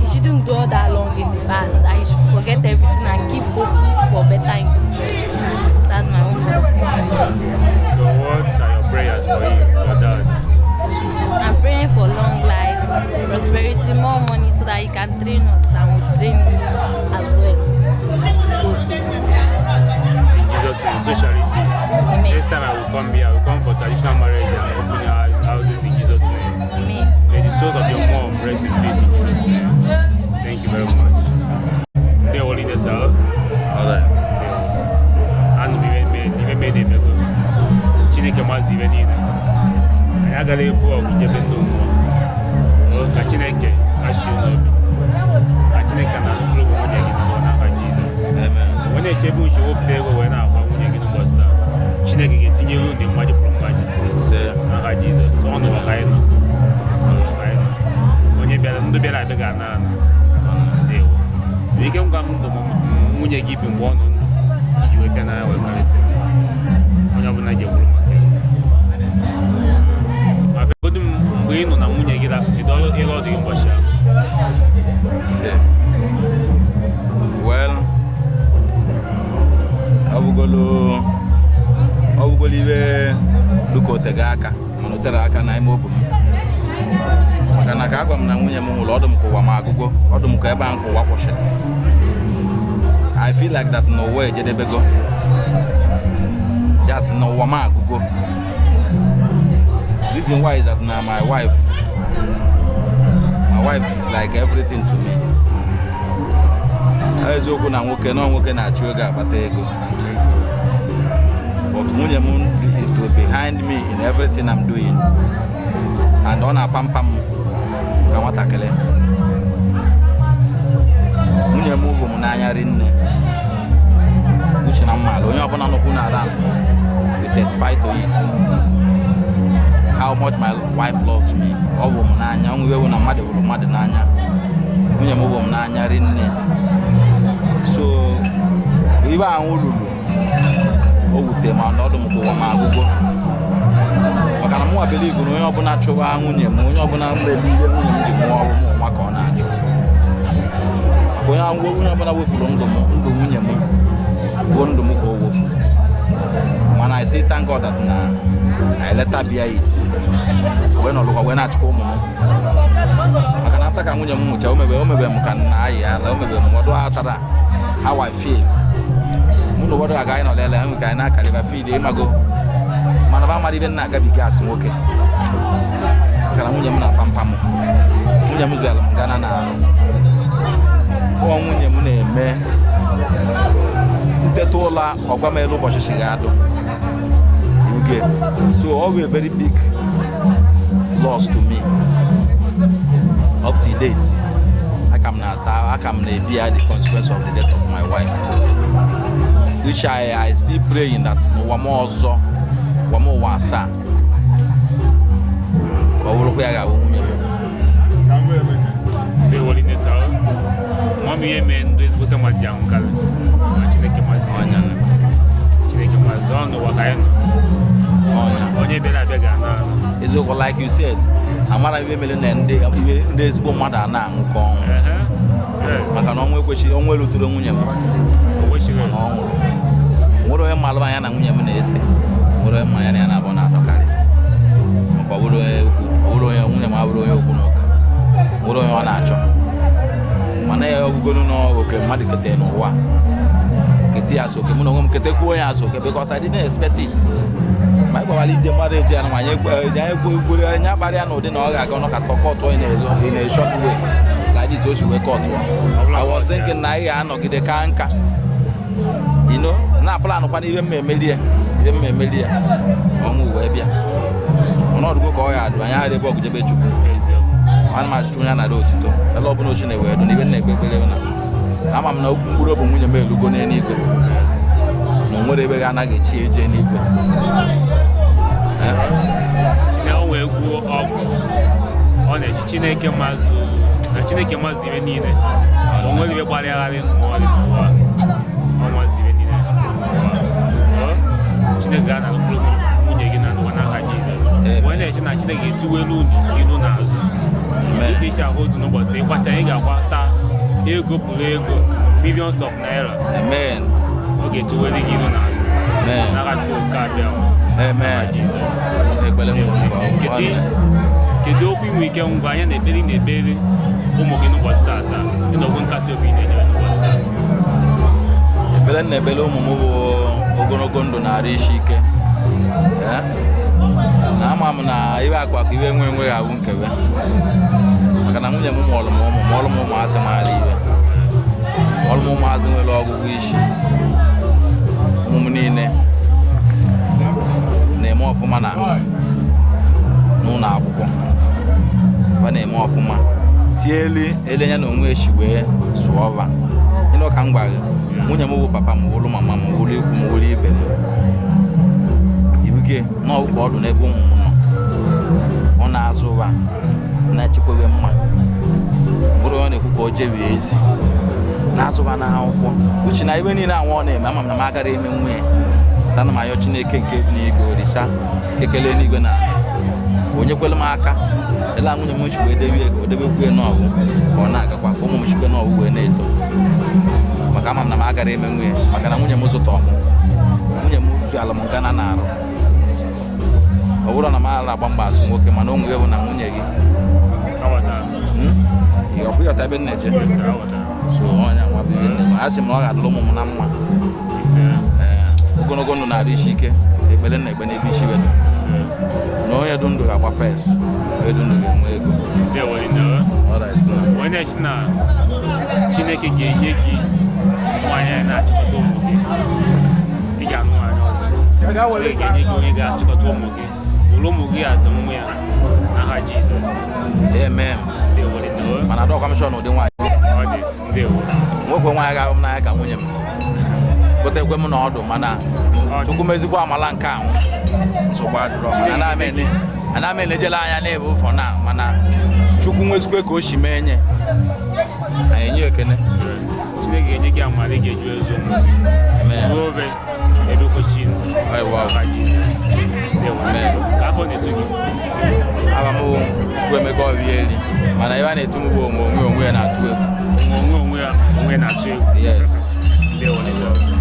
He shouldn't dwell that long in the past. And he should forget everything and keep hope for better in the future. That's my own word of encouragement. So what are your prayers for him, your dad? I'm praying for long life, prosperity, more money so that he can train us and we train you as well. In Jesus' name, so shall it be. Amen. Next time I will come here, I will come for traditional marriage and open your houses in Jesus' name. Amen. May the soul of your mom rest in peace in Jesus' name. Thank you very much. They will lead us out. All right. mazi ibe niile. Anyị agara ebu ọgụ jebe ndị mmụọ. Ka Chineke kasie n'obi. Ka Chineke na mkpụrụ obi nwunye gị n'ụwa n'aha Jizọs. Onye na-echebe uche wepụta ego wee na-agba nwunye gị n'ụbọchị taa. Chineke ga-etinyere unu mmaji pụrụ mmaji. N'aha Jizọs. Ọ nụrụ ka anyị nọ. Onye bịara ndị bịara abịa ga-ana ana. Ndewo. Ike ngwa m ndụ nwunye gị bi mgbe ọ nọ ndụ iji wee bịa n'anya wee karịsịa. Onye ọbụla ji ekwuru maka ya. Ma fegodu m mgbe ị nọ na nwunye gị ịlụ ọdụ gị ụbọchị ahụ. Well, ọ bụgolo iwe dịka otego aka mana o tere aka n'ime obi m maka na ka agwa m na nwunye m nwụrụ ọdụ m ka ụwa m agụgo ọdụ m ka ebe a nke ụwa kwụsịrị. I feel like that n'ụwa ejedebego just n'ụwa m agụgo. Reason why is that na my wife is like everything to me. Eziokwu na nwoke na nwoke na-achụ ego akpata ego, but nwunye m is behind me in everything I'm doing, and ọ na-apampa m ka nwatakịrị. Nwunye m bụ m n'anya rinne uche na mmadụ onye ọbụla nọkwu na around will testify to it how much my wife loves me. Ọ bụ m n'anya onwe iwe na mmadụ bụrụ mmadụ n'anya. Nwunye m bụ m n'anya rinne. So ibe ahụ ruru o wute ma ọnọdụ m ka ụwa m agụgo maka na mụnwa believe na onye ọbụla chụwa nwunye m onye ọbụla mmebi ihe nwunye m ji mụọ ọrụ m nwa ka ọ na-achụ maka onye ọbụla wefuru ndụ m ndụ nwunye m bụ ndụ m ka o wefuru. Mana I say thank God that na I later bear it wee nọlụkwa wee na-achịkwa ụmụ m maka na ata ka nwunye m nwụcha o mebe m ka nna ayị ala o mebe m ọdụ atara how I feel. Mụ na ụfọdụ aga anyị nọ lele enwe ka anyị na-akarịba feel ịmago mana ba amara ibe nna agabiga asị nwoke maka na nwunye m na-apampa m. Nwunye m zụrụ m gana na arụ ọ nwunye m na-eme nteta ụla ọgwa m elu ụbọchị chi ga-adụ. So all were a very big loss to me. Up to date, I can bear the consequence of the death of my wife, which I still praying that no one more so, one more wasa. Eziokwu, like you said, amara ibe mere na ndị ezigbo mmadụ a na-anwụkọ ọnwụ maka na ọnwụ ekwesịrị ọnwụ elutere nwunye m mana ọ nwụrụ. Nwere onye mmalụ anya na nwunye m na-ese, nwere onye mmanya na ya na-abụ na-adọkarị maka ọ bụrụ onye okwu, ọ bụrụ onye nwunye m abụrụ onye okwu n'ụka, nwere onye ọ na-achọ mana ya ọbụgolu n'oke mmadụ kete n'ụwa kete ya asụ oke mụ na onwe m ketekwuo onye asụ oke because I didn't expect it. Ma ịgbawala ije mmadụ eji ya na anyị ekwere anyị akparị ya n'ụdị na ọ ga-aga ọnụ ka kọtụọ in a short way like this o si wee kọtụọ. I was thinking na anyị ga-anọgide ka nka you know na plan kwa ihe m emeli ya ihe m emeli ya ọnwụ wee bịa ọnọdụgo ka ọ ya adụ anyị aghara ebe ọgụ jebe Chukwu. Ana m achụchụ onye na-ada otito ele ọbụla ochi na-ewe edo na ibe na-ekpe ekpere na ama m na okwu mkpụrụ obi nwunye m elugo n'eluigwe na o nwere ebe ga-anaghị echi eje n'igwe. Ọ na-eji Chineke mazụ na Chineke mazụ ibe niile o nwere ibe gbarịgharị ma ọ dị n'ụwa ọ mazụ ibe niile. Chineke ga-ana mkpụrụ nwunye gị na n'ụwa n'aha Jizọs. Onye na-eche na Chineke ga-etiwelu unu ilu n'azụ dịka iche ahụ otu n'ụbọchị ịkwacha ị ga-akwata ego pụrụ ego millions of naira. Amen. Ọ ga-etiwelu gị ilu n'azụ n'aha Chukwu abịa. Amen. Kedu okwu inwe ike ngwa anya na-ekpere na-ekpere ụmụ gị n'ụbọchị taata ịnọgbu nkasi obi na-enyere n'ụbọchị taata? Ekpere na-ekpere ụmụ m bụ ogologo ndụ na arụ isi ike. Na ama m na iwe akwa ka iwe nwe enwe ga-abụ nkewe maka na nwunye m mụọrọ m ụmụ mụọrọ m ụmụazị maara iwe mụọrọ m ụmụazị nwere ọgụgụ isi. Ụmụ m niile na-eme ọfụma na n'ụlọ akwụkwọ ba na-eme ọfụma tieli ele ya na onwe echi wee sụọ ọba ịnụ ka m gwa gị nwunye m bụ papa m wụlụ mama m wụlụ ikwu m wụlụ ibe m ibuge na ọgwụ ọdụ n'ebe ụmụ m nọ ọ na-azụ ụwa na-echekwebe mma bụrụ onye na-ekwu ka o jebie ezi na-azụba na akwụkwọ uche na ebe niile anwụ ọ na-eme ama m na m agara eme nwa ya dana m ayọ Chineke nke bi n'igwe orisa kekele n'igwe na onye kwere m aka ele nwunye m chikwa edebe ka o debekwu ya n'ọgwụ ka ọ na-agakwa ka ụmụ m chikwe n'ọgwụ wee na-eto maka ama m na m agara eme nwunye maka na nwunye m zụta ọmụ nwunye m zụala m gana na arụ ọ bụrụ na m ara agba mgba azụ nwoke mana o nwere bụ na nwunye gị ọ bụghị ọta ebe m na-eje so onye nwa bụ ihe nne m a sị m na ọ ga-adịrị ụmụ m na mma. Ogologo ndụ na-adị isi ike ekpere na ekpe n'ebe isi wedo na onye du ndụ ga-agba fes onye du ndụ ga-enwe ego. Onye si na Chineke ga-enye gị nwaanyị na-achịkọta ụmụ gị ị ga-anụ nwaanyị ọzọ Chineke ga-enye gị onye ga-achịkọta ụmụ gị were ụmụ gị azụ nwa ya n'aha Jizọs. Amen. Mana adọkwa m chọọ na ụdị nwaanyị nwekwe nwaanyị ga-ahụ m n'anya ka nwunye m gotekwe m n'ọdụ mana Chukwu mezikwa amala nke ahụ nsogbu adịrọ mana ana m elejela anya n'ebe ụfọ na mana Chukwu nwezikwe ka o si mee nye anyị enye ekene. Chineke ga-enye gị amara ị ga-eju ezu ụmụ ruo obe ebe kwesịrị. Ka afọ na-etu gị? Aba m Chukwuemeka Obieli mana ebe a na-etu m bụ onwe onwe ya na-atụ egwu. Onwe onwe ya na-atụ egwu. Yes. Ndewo.